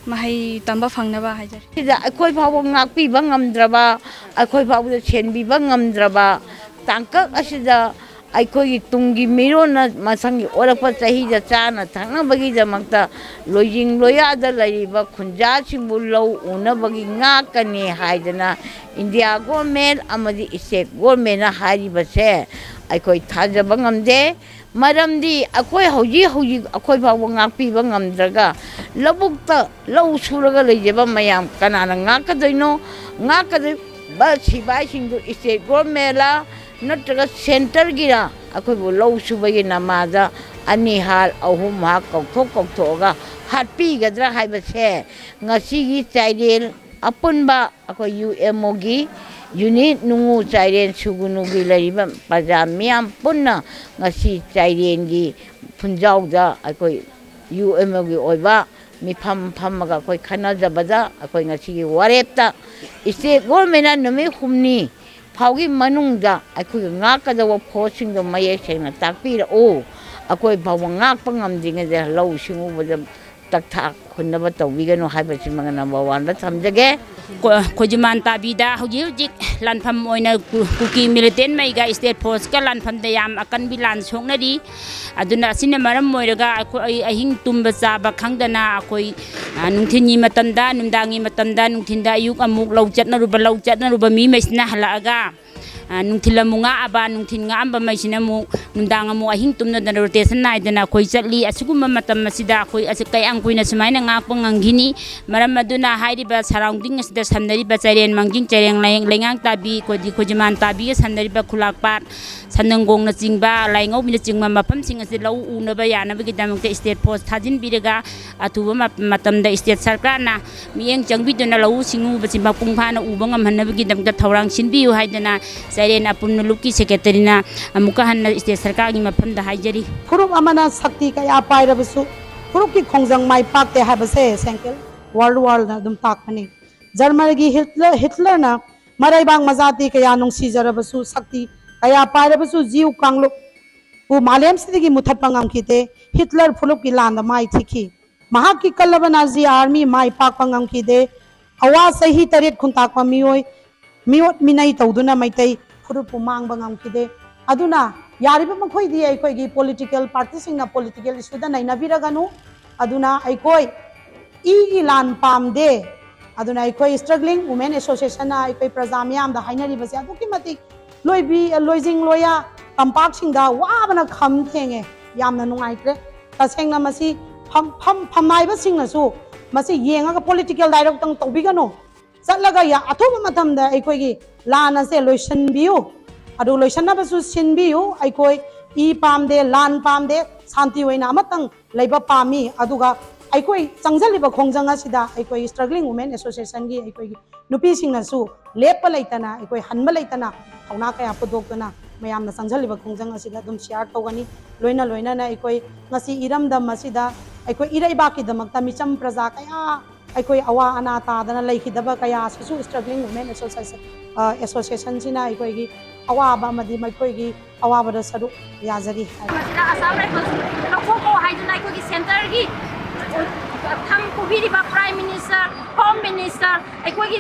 ꯃꯍꯩ ꯇꯝꯕ ꯐꯪꯅꯕ ꯍꯥꯏꯖꯔꯤ꯫ ꯁꯤꯗ ꯑꯩꯈꯣꯏ ꯐꯥꯎꯕ ꯉꯥꯛꯄꯤꯕ ꯉꯝꯗ꯭ꯔꯕ, ꯑꯩꯈꯣꯏ ꯐꯥꯎꯕꯗ ꯁꯦꯟꯕꯤꯕ ꯉꯝꯗ꯭ꯔꯕ ꯇꯥꯡꯀꯛ ꯑꯁꯤꯗ ꯑꯩꯈꯣꯏꯒꯤ ꯇꯨꯡꯒꯤ ꯃꯤꯔꯣꯟꯅ ꯃꯊꯪꯒꯤ ꯑꯣꯜꯂꯛꯄ ꯆꯍꯤꯗ ꯆꯥꯅ ꯊꯛꯅꯕꯒꯤꯗꯃꯛꯇ ꯂꯣꯏꯖꯤꯡ ꯂꯣꯌꯥꯗ ꯂꯩꯔꯤꯕ ꯈꯨꯟꯖꯥꯁꯤꯡꯕꯨ ꯂꯧ ꯎꯅꯕꯒꯤ ꯉꯥꯛꯀꯅꯤ ꯍꯥꯏꯗꯅ ꯏꯟꯗꯤꯌꯥ ꯒꯣꯔꯃꯦꯟ ꯑꯃꯗꯤ ꯁ꯭ꯇꯦꯠ ꯒꯣꯔꯃꯦꯟꯅ ꯍꯥꯏꯔꯤꯕꯁꯦ ꯑꯩꯈꯣꯏ ꯊꯥꯖꯕ ꯉꯝꯗꯦ꯫ ꯃꯔꯝꯗꯤ ꯑꯩꯈꯣꯏ ꯍꯧꯖꯤꯛ ꯍꯧꯖꯤꯛ ꯑꯩꯈꯣꯏ ꯐꯥꯎꯕ ꯉꯥꯛꯄꯤꯕ ꯉꯝꯗ꯭ꯔꯒ ꯂꯧꯕꯨꯛꯇ ꯂꯧ ꯁꯨꯔꯒ ꯂꯩꯖꯕ ꯃꯌꯥꯝ ꯀꯅꯥꯅ ꯉꯥꯛꯀꯗꯣꯏꯅꯣ? ꯉꯥꯛꯀꯗꯣꯏꯕ ꯁꯤꯐꯥꯏꯁꯤꯡꯗꯨ ꯁ꯭ꯇꯦꯠ ꯒꯣꯔꯃꯦꯟꯂ ꯅꯠꯇ꯭ꯔꯒ ꯁꯦꯟꯇꯔꯒꯤꯔ ꯑꯩꯈꯣꯏꯕꯨ ꯂꯧ ꯁꯨꯕꯒꯤ ꯅꯃꯥꯗ ꯑꯅꯤ ꯍꯥꯜ ꯑꯍꯨꯝ ꯍꯥꯜ ꯀꯧꯊꯣꯛ ꯀꯧꯊꯣꯛꯑꯒ ꯍꯥꯠꯄꯤꯒꯗ꯭ꯔꯥ ꯍꯥꯏꯕꯁꯦ ꯉꯁꯤꯒꯤ ꯆꯥꯏꯔꯦꯜ ꯑꯄꯨꯟꯕ ꯑꯩꯈꯣꯏ ꯌꯨ ꯑꯦꯝ ꯑꯣꯒꯤ ꯌꯨꯅꯤꯠ ꯅꯨꯡꯉꯨ ꯆꯥꯏꯔꯦꯟ ꯁꯨꯒꯨꯅꯨꯒꯤ ꯂꯩꯔꯤꯕ ꯄ꯭ꯔꯖꯥ ꯃꯤꯌꯥꯝ ꯄꯨꯟꯅ ꯉꯁꯤ ꯆꯥꯏꯔꯦꯟꯒꯤ ꯐꯨꯟꯖꯥꯎꯗ ꯑꯩꯈꯣꯏ ꯌꯨ ꯑꯦꯝ ꯑꯣꯒꯤ ꯑꯣꯏꯕ ꯃꯤꯐꯝ ꯐꯝꯃꯒ ꯑꯩꯈꯣꯏ ꯈꯟꯅꯖꯕꯗ ꯑꯩꯈꯣꯏ ꯉꯁꯤꯒꯤ ꯋꯥꯔꯦꯞꯇ ꯁ꯭ꯇꯦꯠ ꯒꯣꯔꯃꯦꯟꯅ ꯅꯨꯃꯤꯠ ꯍꯨꯝꯅꯤ ꯐꯥꯎꯒꯤ ꯃꯅꯨꯡꯗ ꯑꯩꯈꯣꯏꯒꯤ ꯉꯥꯛꯀꯗꯧꯕ ꯐꯣꯔꯁꯁꯤꯡꯗꯣ ꯃꯌꯦꯛ ꯁꯦꯡꯅ ꯇꯥꯛꯄꯤꯔꯛꯎ꯫ ꯑꯩꯈꯣꯏ ꯐꯥꯎꯕ ꯉꯥꯛꯄ ꯉꯝꯗ꯭ꯔꯤꯉꯩꯗ ꯂꯧ ꯁꯤꯡꯎꯕꯗ ꯊꯥꯛ ꯍꯨꯟꯅꯕ ꯇꯧꯕꯤꯒꯅꯨ ꯍꯥꯏꯕꯁꯤꯃ ꯅꯝꯕꯔ ꯋꯥꯟꯗ ꯊꯝꯖꯒꯦ꯫ ꯀꯣ-, ꯈꯣꯏꯖꯨꯃꯥꯟ ꯇꯥꯕꯤꯗ ꯍꯧꯖꯤꯛ ꯍꯧꯖꯤꯛ ꯂꯥꯟꯐꯝ ꯑꯣꯏꯅ ꯀꯨ-, ꯀꯨꯀꯤ ꯃꯤꯂꯤꯇꯦꯟꯃꯩꯒ ꯁ꯭ꯇꯦꯠ ꯐꯣꯔꯁꯀ ꯂꯥꯟꯐꯝꯗ ꯌꯥꯝ ꯑꯀꯟꯕꯤ ꯂꯥꯟ ꯁꯣꯛꯅꯔꯤ꯫ ꯑꯗꯨꯅ ꯑꯁꯤꯅ ꯃꯔꯝ ꯑꯣꯏꯔꯒ ꯑꯩꯈꯣꯏ ꯑꯍꯤꯡ ꯇꯨꯝꯕ ꯆꯥꯕ ꯈꯪꯗꯅ ꯑꯩꯈꯣꯏ, ꯑ, ꯅꯨꯡꯊꯤꯜꯒꯤ ꯃꯇꯝꯗ, ꯅꯨꯡꯗꯥꯡꯒꯤ ꯃꯇꯝꯗ, ꯅꯨꯡꯊꯤꯜꯗ ꯑꯌꯨꯛ ꯑꯃꯨꯛ ꯂꯧ ꯆꯠꯅꯔꯨꯕ, ꯂꯧ ꯆꯠꯅꯔꯨꯕ ꯃꯤꯉꯩꯁꯤꯅ ꯍꯜꯂꯛꯑꯒ, ꯑ, ꯅꯨꯡꯊꯤꯜ ꯑꯃꯨꯛ ꯉꯥꯛꯑꯕ, ꯅꯨꯡꯊꯤꯜ ꯉꯥꯛꯑꯝꯕ ꯃꯩꯁꯤꯅ ꯑꯃꯨꯛ ꯅꯨꯡꯗꯥꯡ ꯑꯃꯨꯛ ꯑꯍꯤꯡ ꯇꯨꯝꯅꯗꯅ ꯔꯣꯇꯦꯁꯟ ꯅꯥꯏꯗꯅ ꯑꯩꯈꯣꯏ ꯆꯠꯂꯤ꯫ ꯑꯁꯤꯒꯨꯝꯕ ꯃꯇꯝ ꯑꯁꯤꯗ ꯑꯩꯈꯣꯏ ꯑꯁꯤ ꯀꯌꯥꯝ ꯀꯨꯏꯅ ꯁꯨꯃꯥꯏꯅ ꯉꯥꯛꯄ ꯉꯝꯈꯤꯅꯤ? ꯃꯔꯝ ꯑꯗꯨꯅ ꯍꯥꯏꯔꯤꯕ ꯁꯔꯥꯎꯟꯗꯤꯡ ꯑꯁꯤꯗ ꯁꯝꯅꯔꯤꯕ ꯆꯩꯔꯦꯟ ꯃꯥꯡꯖꯤꯡ, ꯆꯩꯔꯦꯡ ꯂꯩ-, ꯂꯩꯉꯥꯡ ꯇꯥꯕꯤ, ꯈꯣꯏꯗꯤ ꯈꯣꯏꯖꯨꯃꯥꯟ ꯇꯥꯕꯤꯒ ꯁꯝꯅꯔꯤꯕ ꯈꯨꯂꯥꯛꯄꯥꯠ, ꯁꯟꯅꯪꯒꯣꯡꯅꯆꯤꯡꯕ, ꯂꯥꯏꯉꯧꯕꯤꯅꯆꯤꯡꯕ ꯃꯐꯝꯁꯤꯡ ꯑꯁꯤ ꯂꯧ ꯎꯅꯕ ꯌꯥꯅꯕꯒꯤꯗꯃꯛꯇ ꯁ꯭ꯇꯦꯠ ꯐꯣꯔꯁ ꯊꯥꯖꯤꯟꯕꯤꯔꯒ ꯑꯊꯨꯕ ꯃ-, ꯃꯇꯝꯗ ꯁ꯭ꯇꯦꯠ ꯁꯔꯀꯥꯔꯅ ꯃꯤꯠꯌꯦꯡ ꯆꯪꯕꯤꯗꯨꯅ ꯂꯧꯎ ꯁꯤꯡꯎꯕꯁꯤ ꯃꯄꯨꯡ ꯐꯥꯅ ꯎꯕ ꯉꯝꯍꯟꯅꯕꯒꯤꯗꯃꯛꯇ ꯊꯧꯔꯥꯡ ꯁꯤꯟꯕꯤꯌꯨ ꯍꯥꯏꯗꯅ ꯆꯩꯔꯦꯟ ꯑꯄꯨꯟ ꯂꯨꯞꯀꯤ ꯁꯦꯀ꯭ꯔꯦꯇꯔꯤꯅ ꯑꯃꯨꯛꯀ ꯍꯟꯅ ꯁ꯭ꯇꯦꯠ ꯁꯔꯀꯥꯔꯒꯤ ꯃꯐꯝꯗ ꯍꯥꯏꯖꯔꯤ꯫ ꯐꯨꯔꯨꯞ ꯑꯃꯅ ꯁꯛꯇꯤ ꯀꯌꯥ ꯄꯥꯏꯔꯕꯁꯨ ꯐꯨꯔꯨꯞꯀꯤ ꯈꯣꯡꯖꯪ ꯃꯥꯏ ꯄꯥꯛꯇꯦ ꯍꯥꯏꯕꯁꯦ ꯁꯦꯡꯀꯦꯜ ꯋꯥꯔꯜ ꯋꯥꯔꯜꯅ ꯑꯗꯨꯝ ꯇꯥꯛꯄꯅꯤ꯫ ꯖꯔꯃꯅꯤꯒꯤ ꯍꯤꯠꯂꯔ, ꯍꯤꯠꯂꯔꯅ ꯃꯔꯩꯕꯥꯛ ꯃꯖꯥꯇꯤ ꯀꯌꯥ ꯅꯨꯡꯁꯤꯖꯔꯕꯁꯨ, ꯁꯛꯇꯤ ꯀꯌꯥ ꯄꯥꯏꯔꯕꯁꯨ, ꯖꯤꯎ ꯀꯥꯡꯂꯨꯞꯄꯨ ꯃꯥꯂꯦꯝꯁꯤꯗꯒꯤ ꯃꯨꯊꯠꯄ ꯉꯝꯈꯤꯗꯦ꯫ ꯍꯤꯠꯂꯔ ꯐꯨꯔꯨꯞꯀꯤ ꯂꯥꯟꯗ ꯃꯥꯏ ꯊꯤꯈꯤ꯫ ꯃꯍꯥꯛꯀꯤ ꯀꯜꯂꯕ ꯅꯥꯖꯤ ꯑꯥꯔꯃꯤ ꯃꯥꯏ ꯄꯥꯛꯄ ꯉꯝꯈꯤꯗꯦ꯫ ꯑꯋꯥ ꯆꯍꯤ ꯇꯔꯦꯠ ꯈꯨꯟꯇꯥꯛꯄ ꯃꯤꯑꯣꯏ, ꯃꯤꯑꯣꯠ ꯃꯤꯅꯩ ꯇꯧꯗꯨꯅ ꯃꯩꯇꯩ ꯐꯨꯔꯨꯞꯄꯨ ꯃꯥꯡꯕ ꯉꯝꯈꯤꯗꯦ꯫ ꯑꯗꯨꯅ ꯌꯥꯔꯤꯕ ꯃꯈꯩꯗꯤ ꯑꯩꯈꯣꯏꯒꯤ ꯄꯣꯂꯤꯇꯤꯀꯦꯜ ꯄꯥꯔꯇꯤꯁꯤꯡꯅ ꯄꯣꯂꯤꯇꯤꯀꯦꯜ ꯏꯁꯨꯗ ꯅꯩꯅꯕꯤꯔꯒꯅꯨ꯫ ꯑꯗꯨꯅ ꯑꯩꯈꯣꯏ ꯏꯒꯤ ꯂꯥꯟ ꯄꯥꯝꯗꯦ꯫ ꯑꯗꯨꯅ ꯑꯩꯈꯣꯏ ꯁ꯭ꯇ꯭ꯔꯒ꯭ꯂꯤꯡ ꯋꯨꯃꯦꯟ ꯑꯦꯁꯣꯁꯤꯌꯦꯁꯟꯅ ꯑꯩꯈꯣꯏ ꯄ꯭ꯔꯖꯥ ꯃꯤꯌꯥꯝꯗ ꯍꯥꯏꯅꯔꯤꯕꯁꯦ ꯑꯗꯨꯛꯀꯤ ꯃꯇꯤꯛ ꯂꯣꯏꯕꯤ-, ꯂꯣꯏꯖꯤꯡ ꯂꯣꯌꯥ ꯇꯝꯄꯥꯛꯁꯤꯡꯗ ꯋꯥꯕꯅ ꯈꯝ ꯊꯦꯡꯉꯦ꯫ ꯌꯥꯝꯅ ꯅꯨꯡꯉꯥꯏꯇ꯭ꯔꯦ꯫ ꯇꯁꯦꯡꯅ ꯃꯁꯤ ꯐꯝ-, ꯐꯝ-, ꯐꯝꯅꯥꯏꯕꯁꯤꯡꯅꯁꯨ ꯃꯁꯤ ꯌꯦꯡꯉꯒ ꯄꯣꯂꯤꯇꯤꯀꯦꯜ ꯗꯥꯏꯔꯦꯛꯇꯪ ꯇꯧꯕꯤꯒꯅꯨ꯫ ꯆꯠꯂꯒ ꯌꯥ-, ꯑꯊꯨꯕ ꯃꯇꯝꯗ ꯑꯩꯈꯣꯏꯒꯤ ꯂꯥꯟ ꯑꯁꯦ ꯂꯣꯏꯁꯤꯟꯕꯤꯌꯨ꯫ ꯑꯗꯨ ꯂꯣꯏꯁꯤꯟꯅꯕꯁꯨ ꯁꯤꯟꯕꯤꯌꯨ꯫ ꯑꯩꯈꯣꯏ ꯏ ꯄꯥꯝꯗꯦ, ꯂꯥꯟ ꯄꯥꯝꯗꯦ, ꯁꯥꯟꯇꯤ ꯑꯣꯏꯅ ꯑꯃꯇꯪ ꯂꯩꯕ ꯄꯥꯝꯃꯤ꯫ ꯑꯗꯨꯒ ꯑꯩꯈꯣꯏ ꯆꯪꯁꯤꯜꯂꯤꯕ ꯈꯣꯡꯖꯪ ꯑꯁꯤꯗ ꯑꯩꯈꯣꯏ ꯁ꯭ꯇ꯭ꯔꯒ꯭ꯂꯤꯡ ꯋꯨꯃꯦꯟ ꯑꯦꯁꯣꯁꯤꯌꯦꯁꯟꯒꯤ ꯑꯩꯈꯣꯏꯒꯤ ꯅꯨꯄꯤꯁꯤꯡꯅꯁꯨ ꯂꯦꯞꯄ ꯂꯩꯇꯅ, ꯑꯩꯈꯣꯏ ꯍꯟꯕ ꯂꯩꯇꯅ ꯊꯧꯅꯥ ꯀꯌꯥ ꯄꯨꯊꯣꯛꯇꯨꯅ ꯃꯌꯥꯝꯅ ꯆꯪꯁꯤꯜꯂꯤꯕ ꯈꯣꯡꯖꯪ ꯑꯁꯤꯗ ꯑꯗꯨꯝ ꯁꯤꯌꯥꯔ ꯇꯧꯒꯅꯤ꯫ ꯂꯣꯏꯅ ꯂꯣꯏꯅꯅ ꯑꯩꯈꯣꯏ ꯉꯁꯤ ꯏꯔꯝꯗꯝ ꯑꯁꯤꯗ ꯑꯩꯈꯣꯏ ꯏꯔꯩꯕꯥꯛꯀꯤꯗꯃꯛꯇ ꯃꯤꯆꯝ ꯄ꯭ꯔꯖꯥ ꯀꯌꯥ ꯑꯩꯈꯣꯏ ꯑꯋꯥ ꯑꯅꯥ ꯇꯥꯗꯅ ꯂꯩꯈꯤꯗꯕ ꯀꯌꯥꯁꯤꯁꯨ ꯁ꯭ꯇ꯭ꯔꯒ꯭ꯂꯤꯡ ꯋꯨꯃꯦꯟ ꯑꯦꯁꯣꯁꯤꯌꯦꯁꯟ, ꯑ, ꯑꯦꯁꯣꯁꯤꯌꯦꯁꯟꯁꯤꯅ ꯑꯩꯈꯣꯏꯒꯤ ꯑꯋꯥꯕ ꯑꯃꯗꯤ ꯃꯈꯣꯏꯒꯤ ꯑꯋꯥꯕꯗ ꯁꯔꯨꯛ ꯌꯥꯖꯔꯤ ꯍꯥꯏ꯫ ꯃꯁꯤꯗ ꯑꯁꯥꯝ ꯔꯥꯏꯐꯜꯁ ꯂꯧꯊꯣꯛꯈꯣ ꯍꯥꯏꯗꯨꯅ ꯑꯩꯈꯣꯏꯒꯤ ꯁꯦꯟꯇꯔꯒꯤ ꯊꯝ ꯄꯨꯕꯤꯔꯤꯕ Prime Minister, Home Minister, ꯑꯩꯈꯣꯏꯒꯤ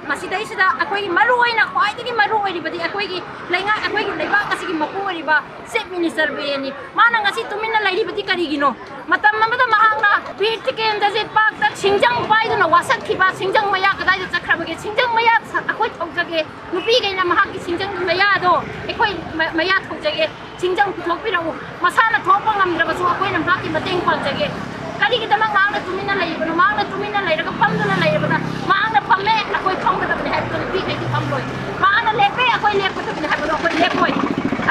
ꯃꯁꯤꯗꯩꯁꯤꯗ ꯑꯩꯈꯣꯏꯒꯤ ꯃꯔꯨ ꯑꯣꯏꯅ, ꯈ꯭ꯋꯥꯏꯗꯒꯤ ꯃꯔꯨ ꯑꯣꯏꯔꯤꯕꯗꯤ ꯑꯩꯈꯣꯏꯒꯤ ꯂꯩꯉꯥꯛ, ꯑꯩꯈꯣꯏꯒꯤ ꯂꯩꯕꯥꯛ ꯑꯁꯤꯒꯤ ꯃꯄꯨ ꯑꯣꯏꯔꯤꯕ Chief Minister ꯕꯤꯔꯦꯟꯅꯤ꯫ ꯃꯥꯅ ꯉꯁꯤ ꯇꯨꯃꯤꯟꯅ ꯂꯩꯔꯤꯕꯗꯤ ꯀꯔꯤꯒꯤꯅꯣ? ꯃꯇꯝ ꯑꯃꯗ ꯃꯍꯥꯛꯅ ꯕꯤꯔ ꯇꯤꯀꯦꯟꯗ꯭ꯔꯖꯤꯠ ꯄꯥꯛꯇ ꯁꯤꯡꯖꯪ ꯄꯥꯏꯗꯨꯅ ꯋꯥꯁꯛꯈꯤꯕ ꯁꯤꯡꯖꯪ ꯃꯌꯥ ꯀꯗꯥꯏꯗ ꯆꯠꯈ꯭ꯔꯕꯒꯦ? ꯁꯤꯡꯖꯪ ꯃꯌꯥ ꯑꯩꯈꯣꯏ ꯊꯧꯖꯒꯦ, ꯅꯨꯄꯤꯈꯩꯅ ꯃꯍꯥꯛꯀꯤ ꯁꯤꯡꯖꯪ ꯃꯌꯥꯗꯣ ꯑꯩꯈꯣꯏ ꯃ-, ꯃꯌꯥ ꯊꯧꯖꯒꯦ, ꯁꯤꯡꯖꯪ ꯄꯨꯊꯣꯛꯄꯤꯔꯛꯎ꯫ ꯃꯁꯥꯅ ꯊꯣꯛꯄ ꯉꯝꯗ꯭ꯔꯕꯁꯨ ꯑꯩꯈꯣꯏꯅ ꯃꯍꯥꯛꯀꯤ ꯃꯇꯦꯡ ꯄꯥꯡꯖꯒꯦ꯫ ꯀꯔꯤꯒꯤꯗꯃꯛ ꯃꯍꯥꯛꯅ ꯇꯨꯃꯤꯟꯅ ꯂꯩꯔꯤꯕꯅꯣ? ꯃꯍꯥꯛꯅ ꯇꯨꯃꯤꯟꯅ ꯂꯩꯔꯒ ꯐꯝꯗꯨꯅ ꯂꯩꯔꯕꯗ, ꯃꯍꯥꯛꯅ ꯐꯝꯃꯦ, ꯑꯩꯈꯣꯏ ꯐꯝꯒꯗꯕꯅꯤ ꯍꯥꯏꯕꯗꯣ ꯅꯨꯄꯤꯈꯩꯗꯤ ꯐꯝꯂꯣꯏ꯫ ꯃꯍꯥꯛꯅ ꯂꯦꯞꯄꯦ, ꯑꯩꯈꯣꯏ ꯂꯦꯞꯀꯗꯕꯅꯤ ꯍꯥꯏꯕꯗꯣ ꯑꯩꯈꯣꯏ ꯂꯦꯞꯄꯣꯏ꯫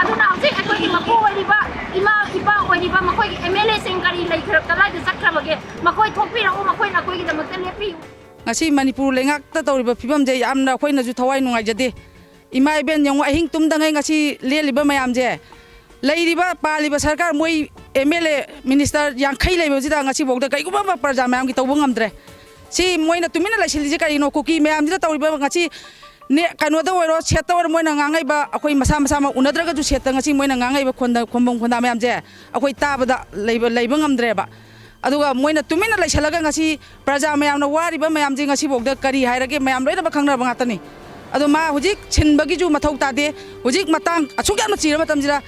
ꯑꯗꯨꯅ ꯍꯧꯖꯤꯛ ꯑꯩꯈꯣꯏꯒꯤ ꯃꯄꯨ ꯑꯣꯏꯔꯤꯕ, ꯏꯃꯥ ꯏꯄꯥ ꯑꯣꯏꯔꯤꯕ ꯃꯈꯣꯏꯒꯤ MLA ꯁꯤꯡ ꯀꯔꯤ ꯂꯩꯈ꯭ꯔ-, ꯀꯗꯥꯏꯗ ꯆꯠꯈ꯭ꯔꯕꯒꯦ? ꯃꯈꯣꯏ ꯊꯣꯛꯄꯤꯔꯛꯎ, ꯃꯈꯣꯏꯅ ꯑꯩꯈꯣꯏꯒꯤꯗꯃꯛꯇ ꯂꯦꯞꯄꯤꯌꯨ꯫ ꯉꯁꯤ ꯃꯅꯤꯄꯨꯔ ꯂꯩꯉꯥꯛꯇ ꯇꯧꯔꯤꯕ ꯐꯤꯕꯝꯁꯦ ꯌꯥꯝꯅ ꯑꯩꯈꯣꯏꯅꯁꯨ ꯊꯋꯥꯏ ꯅꯨꯡꯉꯥꯏꯖꯗꯦ꯫ ꯏꯃꯥ ꯏꯕꯦꯟ ꯌꯦꯡꯉꯨ, ꯑꯍꯤꯡ ꯇꯨꯝꯗꯉꯩ ꯉꯁꯤ ꯂꯦꯜꯂꯤꯕ ꯃꯌꯥꯝꯁꯦ, ꯂꯩꯔꯤꯕ ꯄꯥꯜꯂꯤꯕ ꯁꯔꯀꯥꯔ, ꯃꯣꯏ MLA minister ꯌꯥꯡꯈꯩ ꯂꯩꯕꯁꯤꯗ ꯉꯁꯤꯐꯥꯎꯗ ꯀꯩꯒꯨꯝꯕ ꯑꯃ ꯄ꯭ꯔꯖꯥ ꯃꯌꯥꯝꯒꯤ ꯇꯧꯕ ꯉꯝꯗ꯭ꯔꯦ꯫ ꯁꯤ ꯃꯣꯏꯅ ꯇꯨꯃꯤꯟꯅ ꯂꯩꯁꯤꯜꯂꯤꯁꯦ ꯀꯔꯤꯅꯣ? ꯀꯨꯀꯤ ꯃꯌꯥꯝꯁꯤꯗ ꯇꯧꯔꯤꯕ ꯉꯁꯤ ꯅꯦ-, ꯀꯩꯅꯣꯗ ꯑꯣꯏꯔꯣ, ꯁꯦꯠꯇ ꯑꯣꯏꯔꯣ, ꯃꯣꯏꯅ ꯉꯥꯡꯉꯛꯏꯕ, ꯑꯩꯈꯣꯏ ꯃꯁꯥ ꯃꯁꯥꯃꯛ ꯎꯅꯗ꯭ꯔꯒꯁꯨ ꯁꯦꯠꯇ ꯉꯁꯤ ꯃꯣꯏꯅ ꯉꯥꯡꯉꯛꯏꯕ ꯈꯣꯟꯗ-, ꯈꯣꯟꯐꯝ ꯈꯣꯟꯗꯥ ꯃꯌꯥꯝꯁꯦ ꯑꯩꯈꯣꯏ ꯇꯥꯕꯗ ꯂꯩꯕ, ꯂꯩꯕ ꯉꯝꯗ꯭ꯔꯦꯕ꯫ ꯑꯗꯨꯒ ꯃꯣꯏꯅ ꯇꯨꯃꯤꯟꯅ ꯂꯩꯁꯜꯂꯒ ꯉꯁꯤ ꯄ꯭ꯔꯖꯥ ꯃꯌꯥꯝꯅ ꯋꯥꯔꯤꯕ ꯃꯌꯥꯝꯁꯦ ꯉꯁꯤꯐꯥꯎꯗ ꯀꯔꯤ ꯍꯥꯏꯔꯒꯦ? ꯃꯌꯥꯝ ꯂꯣꯏꯅꯃꯛ ꯈꯪꯅꯔꯕ ꯉꯥꯛꯇꯅꯤ꯫ ꯑꯗꯣ ꯃꯥ ꯍꯧꯖꯤꯛ ꯁꯤꯟꯕꯒꯤꯁꯨ ꯃꯊꯧ ꯇꯥꯗꯦ꯫ ꯍꯧꯖꯤꯛ ꯃꯇꯥꯡ ꯑꯁꯨꯛ ꯌꯥꯝꯅ ꯆꯤꯔ ꯃꯇꯝꯁꯤꯗ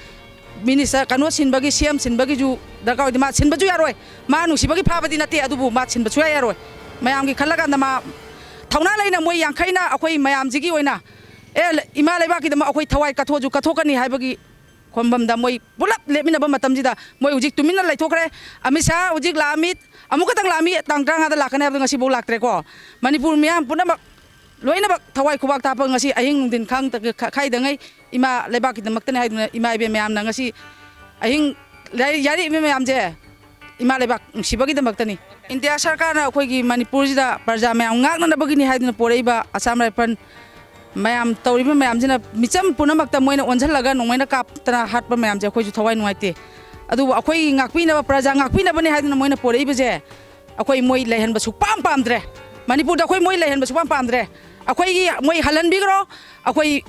minister ꯀꯩꯅꯣ ꯁꯤꯟꯕꯒꯤ, CM ꯁꯤꯟꯕꯒꯤꯁꯨ ꯗꯔꯀꯥꯔ ꯑꯣꯏꯗꯦ꯫ ꯃꯥ ꯁꯤꯟꯕꯁꯨ ꯌꯥꯔꯣꯏ꯫ ꯃꯥ ꯅꯨꯡꯁꯤꯕꯒꯤ ꯐꯥꯕꯗꯤ ꯅꯠꯇꯦ, ꯑꯗꯨꯕꯨ ꯃꯥ ꯁꯤꯟꯕ ꯁꯨꯡꯌꯥ ꯌꯥꯔꯣꯏ꯫ ꯃꯌꯥꯝꯒꯤ ꯈꯜꯂꯀꯥꯟꯗ ꯃꯥ ꯊꯧꯅꯥ ꯂꯩꯅ ꯃꯣꯏ ꯌꯥꯡꯈꯩꯅ ꯑꯩꯈꯣꯏ ꯃꯌꯥꯝꯁꯤꯒꯤ ꯑꯣꯏꯅ, ꯑꯦ, ꯏꯃꯥ ꯂꯩꯕꯥꯛꯀꯤꯗꯃꯛ ꯑꯩꯈꯣꯏ ꯊꯋꯥꯏ ꯀꯠꯊꯣꯛꯑꯁꯨ ꯀꯠꯊꯣꯛꯀꯅꯤ ꯍꯥꯏꯕꯒꯤ ꯈꯣꯝꯕꯝꯗ ꯃꯣꯏ ꯄꯨꯂꯞ ꯂꯦꯞꯃꯤꯟꯅꯕ ꯃꯇꯝꯁꯤꯗ ꯃꯣꯏ ꯍꯧꯖꯤꯛ ꯇꯨꯃꯤꯟꯅ ꯂꯩꯊꯣꯛꯈ꯭ꯔꯦ꯫ ꯑꯃꯤꯠ ꯁꯥꯍ ꯍꯧꯖꯤꯛ ꯂꯥꯛꯑꯝꯃꯤ, ꯑꯃꯨꯛ ꯈꯛꯇꯪ ꯂꯥꯛꯑꯝꯃꯤ, ꯇꯥꯡ ꯇꯔꯥꯃꯉꯥꯗ ꯂꯥꯛꯀꯅꯤ ꯍꯥꯏꯕꯗꯣ ꯉꯁꯤꯐꯥꯎ ꯂꯥꯛꯇ꯭ꯔꯦꯀꯣ꯫ ꯃꯅꯤꯄꯨꯔ ꯃꯤꯌꯥꯝ ꯄꯨꯝꯅꯃꯛ ꯂꯣꯏꯅꯃꯛ ꯊꯋꯥꯏ ꯈꯨꯕꯥꯛ ꯊꯥꯞꯄ ꯉꯁꯤ ꯑꯍꯤꯡ ꯅꯨꯡꯊꯤꯟ ꯈꯪꯗ-, ꯈ-, ꯈꯥꯏꯗꯉꯩ ꯏꯃꯥ ꯂꯩꯕꯥꯛꯀꯤꯗꯃꯛꯇꯅꯤ ꯍꯥꯏꯗꯨꯅ ꯏꯃꯥ ꯏꯕꯦꯟ ꯃꯌꯥꯝꯅ ꯉꯁꯤ ꯑꯍꯤꯡ ꯌꯥꯏ-, ꯌꯥꯏꯔꯛꯏꯕ ꯃꯌꯥꯝꯁꯦ ꯏꯃꯥ ꯂꯩꯕꯥꯛ ꯅꯨꯡꯁꯤꯕꯒꯤꯗꯃꯛꯇꯅꯤ꯫ ꯏꯟꯗꯤꯌꯥ ꯁꯔꯀꯥꯔꯅ ꯑꯩꯈꯣꯏꯒꯤ ꯃꯅꯤꯄꯨꯔꯁꯤꯗ ꯄ꯭ꯔꯖꯥ ꯃꯌꯥꯝ ꯉꯥꯛꯅꯅꯕꯒꯤꯅꯤ ꯍꯥꯏꯗꯨꯅ ꯄꯣꯔꯛꯏꯕ ꯑꯁꯥꯝ ꯔꯥꯏꯐꯜ ꯃꯌꯥꯝ ꯇꯧꯔꯤꯕ ꯃꯌꯥꯝꯁꯤꯅ ꯃꯤꯆꯝ ꯄꯨꯝꯅꯃꯛꯇ ꯃꯣꯏꯅ ꯑꯣꯟꯁꯤꯜꯂꯒ ꯅꯣꯡꯃꯩꯅ ꯀꯥꯞꯇꯅ ꯍꯥꯠꯄ ꯃꯌꯥꯝꯁꯦ ꯑꯩꯈꯣꯏꯁꯨ ꯊꯋꯥꯏ ꯅꯨꯡꯉꯥꯏꯇꯦ꯫ ꯑꯗꯨꯕꯨ ꯑꯩꯈꯣꯏꯒꯤ ꯉꯥꯛꯄꯤꯅꯕ, ꯄ꯭ꯔꯖꯥ ꯉꯥꯛꯄꯤꯅꯕꯅꯦ ꯍꯥꯏꯗꯨꯅ ꯃꯣꯏꯅ ꯄꯣꯔꯛꯏꯕꯁꯦ ꯑꯩꯈꯣꯏ ꯃꯣꯏ ꯂꯩꯍꯟꯕ ꯁꯨꯛꯄꯥꯝ ꯄꯥꯝꯗ꯭ꯔꯦ꯫ ꯃꯅꯤꯄꯨꯔꯗ ꯑꯩꯈꯣꯏ ꯃꯣꯏ ꯂꯩꯍꯟꯕ ꯁꯨꯛꯄꯥꯝ ꯄꯥꯝꯗ꯭ꯔꯦ꯫ ꯑꯩꯈꯣꯏꯒꯤ ꯃꯣꯏ ꯍꯜꯍꯟꯕꯤꯈ꯭ꯔꯣ꯫ ꯑꯩꯈꯣꯏ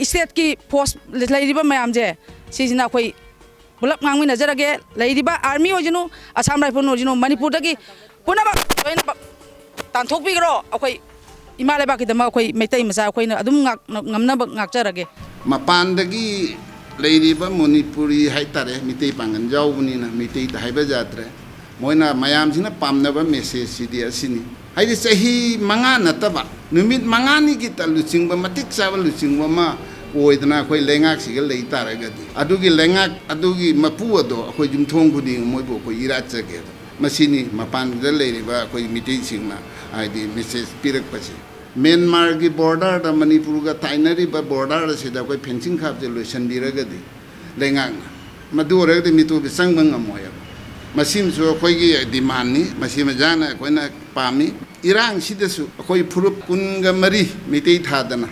stateꯀꯤ force ꯂꯩꯔꯤꯕ ꯃꯌꯥꯝꯁꯦ ꯁꯤꯁꯤꯅ ꯑꯩꯈꯣꯏ ꯄꯨꯂꯞ ꯉꯥꯡꯃꯤꯟꯅꯖꯔꯒꯦ꯫ ꯂꯩꯔꯤꯕ army ꯑꯣꯏꯁꯅꯨ, ꯑꯁꯥꯝ ꯔꯥꯏꯐꯜ ꯑꯣꯏꯁꯅꯨ, ꯃꯅꯤꯄꯨꯔꯗꯒꯤ ꯄꯨꯝꯅꯃꯛ ꯂꯣꯏꯅꯃꯛ ꯇꯥꯟꯊꯣꯛꯄꯤꯈ꯭ꯔꯣ꯫ ꯑꯩꯈꯣꯏ ꯏꯃꯥ ꯂꯩꯕꯥꯛꯀꯤꯗꯃꯛ ꯑꯩꯈꯣꯏ ꯃꯩꯇꯩ ꯃꯆꯥ ꯑꯩꯈꯣꯏꯅ ꯑꯗꯨꯝ ꯉꯥꯛ-, ꯉꯝꯅꯕ ꯉꯥꯛꯆꯔꯒꯦ꯫ ꯃꯄꯥꯟꯗꯒꯤ ꯂꯩꯔꯤꯕ ꯃꯅꯤꯄꯨꯔꯤ ꯍꯥꯏꯇꯥꯔꯦ, ꯃꯤꯇꯩ ꯄꯥꯡꯒꯜ ꯌꯥꯎꯕꯅꯤꯅ ꯃꯤꯇꯩꯗ ꯍꯥꯏꯕ ꯌꯥꯗ꯭ꯔꯦ꯫ ꯃꯣꯏꯅ ꯃꯌꯥꯝꯁꯤꯅ ꯄꯥꯝꯅꯕ ꯃꯦꯁꯦꯖꯁꯤꯗꯤ ꯑꯁꯤꯅꯤ꯫ ꯍꯥꯏꯗꯤ ꯆꯍꯤ ꯃꯉꯥ ꯅꯠꯇꯕ ꯅꯨꯃꯤꯠ ꯃꯉꯥꯅꯤꯒꯤꯇ ꯂꯨꯆꯤꯡꯕ, ꯃꯇꯤꯛ ꯆꯥꯕ ꯂꯨꯆꯤꯡꯕ ꯑꯃ ꯑꯣꯏꯗꯅ ꯑꯩꯈꯣꯏ ꯂꯩꯉꯥꯛꯁꯤꯒ ꯂꯩ ꯇꯥꯔꯒꯗꯤ, ꯑꯗꯨꯒꯤ ꯂꯩꯉꯥꯛ ꯑꯗꯨꯒꯤ ꯃꯄꯨ ꯑꯗꯣ ꯑꯩꯈꯣꯏ ꯌꯨꯝꯊꯣꯡ ꯈꯨꯗꯤꯡ ꯃꯣꯏꯕꯨ ꯑꯩꯈꯣꯏ ꯏꯔꯥꯠꯆꯒꯦꯕ꯫ ꯃꯁꯤꯅꯤ ꯃꯄꯥꯟꯗ ꯂꯩꯔꯤꯕ ꯑꯩꯈꯣꯏ ꯃꯤꯇꯩꯁꯤꯡꯅ ꯍꯥꯏꯗꯤ ꯃꯦꯁꯦꯖ ꯄꯤꯔꯛꯄꯁꯦ꯫ ꯃ꯭ꯌꯥꯟꯃꯥꯔꯒꯤ ꯕꯣꯔꯗꯔꯗ ꯃꯅꯤꯄꯨꯔꯒ ꯇꯥꯏꯅꯔꯤꯕ ꯕꯣꯔꯗꯔ ꯑꯁꯤꯗ ꯑꯩꯈꯣꯏ ꯐꯦꯟꯁꯤꯡ ꯈꯥꯕꯁꯦ ꯂꯣꯏꯁꯤꯟꯕꯤꯔꯒꯗꯤ ꯂꯩꯉꯥꯛꯅ, ꯃꯗꯨ ꯑꯣꯏꯔꯒꯗꯤ ꯃꯤꯇꯣꯞꯁꯦ ꯆꯪꯕ ꯉꯝꯃꯣꯏꯕ꯫ ꯃꯁꯤꯃꯁꯨ ꯑꯩꯈꯣꯏꯒꯤ ꯗꯤꯃꯥꯟꯅꯤ, ꯃꯁꯤ ꯃꯖꯥꯅ ꯑꯩꯈꯣꯏꯅ ꯄꯥꯝꯃꯤ꯫ ꯏꯔꯥꯡꯁꯤꯗꯁꯨ ꯑꯩꯈꯣꯏ ꯐꯨꯔꯨꯞ ꯀꯨꯟꯒ ꯃꯔꯤ ꯃꯤꯇꯩ ꯊꯥꯗꯅ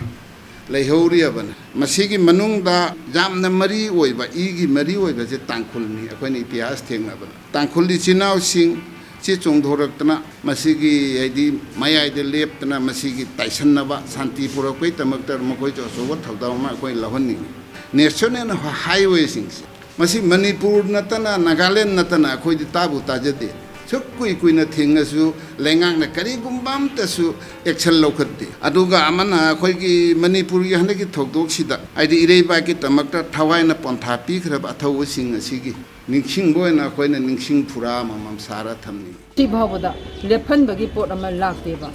ꯂꯩꯍꯧꯔꯤꯕꯅꯤ꯫ ꯃꯁꯤꯒꯤ ꯃꯅꯨꯡꯗ ꯌꯥꯝꯅ ꯃꯔꯤ ꯑꯣꯏꯕ, ꯏꯒꯤ ꯃꯔꯤ ꯑꯣꯏꯕꯁꯦ ꯇꯥꯡꯈꯨꯜꯅꯤ꯫ ꯑꯩꯈꯣꯏꯅ ꯏꯇꯤꯍꯥꯁ ꯊꯦꯡꯅꯕꯗ ꯇꯥꯡꯈꯨꯜ ꯏꯆꯤꯟ ꯏꯅꯥꯎꯁꯤꯡ ꯆꯦ ꯆꯣꯡꯊꯣꯔꯛꯇꯅ ꯃꯁꯤꯒꯤ ꯍꯥꯏꯗꯤ ꯃꯌꯥꯏꯗ ꯂꯦꯞꯇꯅ ꯃꯁꯤꯒꯤ ꯇꯥꯏꯁꯟꯅꯕ, ꯁꯥꯟꯇꯤ ꯄꯨꯔꯛꯄꯒꯤꯗꯃꯛꯇ ꯃꯈꯣꯏꯁꯨ ꯑꯆꯧꯕ ꯊꯧꯗꯥꯡ ꯑꯃ ꯑꯩꯈꯣꯏ ꯂꯧꯍꯟꯅꯤꯡꯉꯤ꯫ ꯅꯦꯁꯅꯦꯜ ꯍꯥꯏꯋꯦꯁꯤꯡꯁꯦ ꯃꯁꯤ ꯃꯅꯤꯄꯨꯔ ꯅꯠꯇꯅ, ꯅꯥꯒꯥꯂꯦꯟ ꯅꯠꯇꯅ ꯑꯩꯈꯣꯏꯗꯤ ꯇꯥꯕꯨ ꯇꯥꯖꯗꯦ꯫ ꯁꯨꯛ ꯀꯨꯏ ꯀꯨꯏꯅ ꯊꯦꯡꯅꯁꯨ ꯂꯩꯉꯥꯛꯅ ꯀꯔꯤꯒꯨꯝꯕ ꯑꯝꯇꯁꯨ ꯑꯦꯛꯁꯟ ꯂꯧꯈꯠꯇꯦ꯫ ꯑꯗꯨꯒ ꯑꯃꯅ ꯑꯩꯈꯣꯏꯒꯤ ꯃꯅꯤꯄꯨꯔꯒꯤ ꯍꯟꯗꯛꯀꯤ ꯊꯧꯗꯣꯛꯁꯤꯗ ꯍꯥꯏꯗꯤ ꯏꯔꯩꯕꯥꯛꯀꯤꯗꯃꯛꯇ ꯊꯋꯥꯏꯅ ꯄꯣꯟꯊꯥ ꯄꯤꯈ꯭ꯔꯕ ꯑꯊꯧꯕꯁꯤꯡ ꯑꯁꯤꯒꯤ ꯅꯤꯡꯁꯤꯡꯕ ꯑꯣꯏꯅ ꯑꯩꯈꯣꯏꯅ ꯅꯤꯡꯁꯤꯡ ꯐꯨꯔꯥ ꯑꯃꯃꯝ ꯁꯥꯔ ꯊꯝꯅꯤꯡꯏ꯫ ꯁꯤ ꯐꯥꯎꯕꯗ ꯂꯦꯞꯍꯟꯕꯒꯤ ꯄꯣꯠ ꯑꯃ ꯂꯥꯛꯇꯦꯕ꯫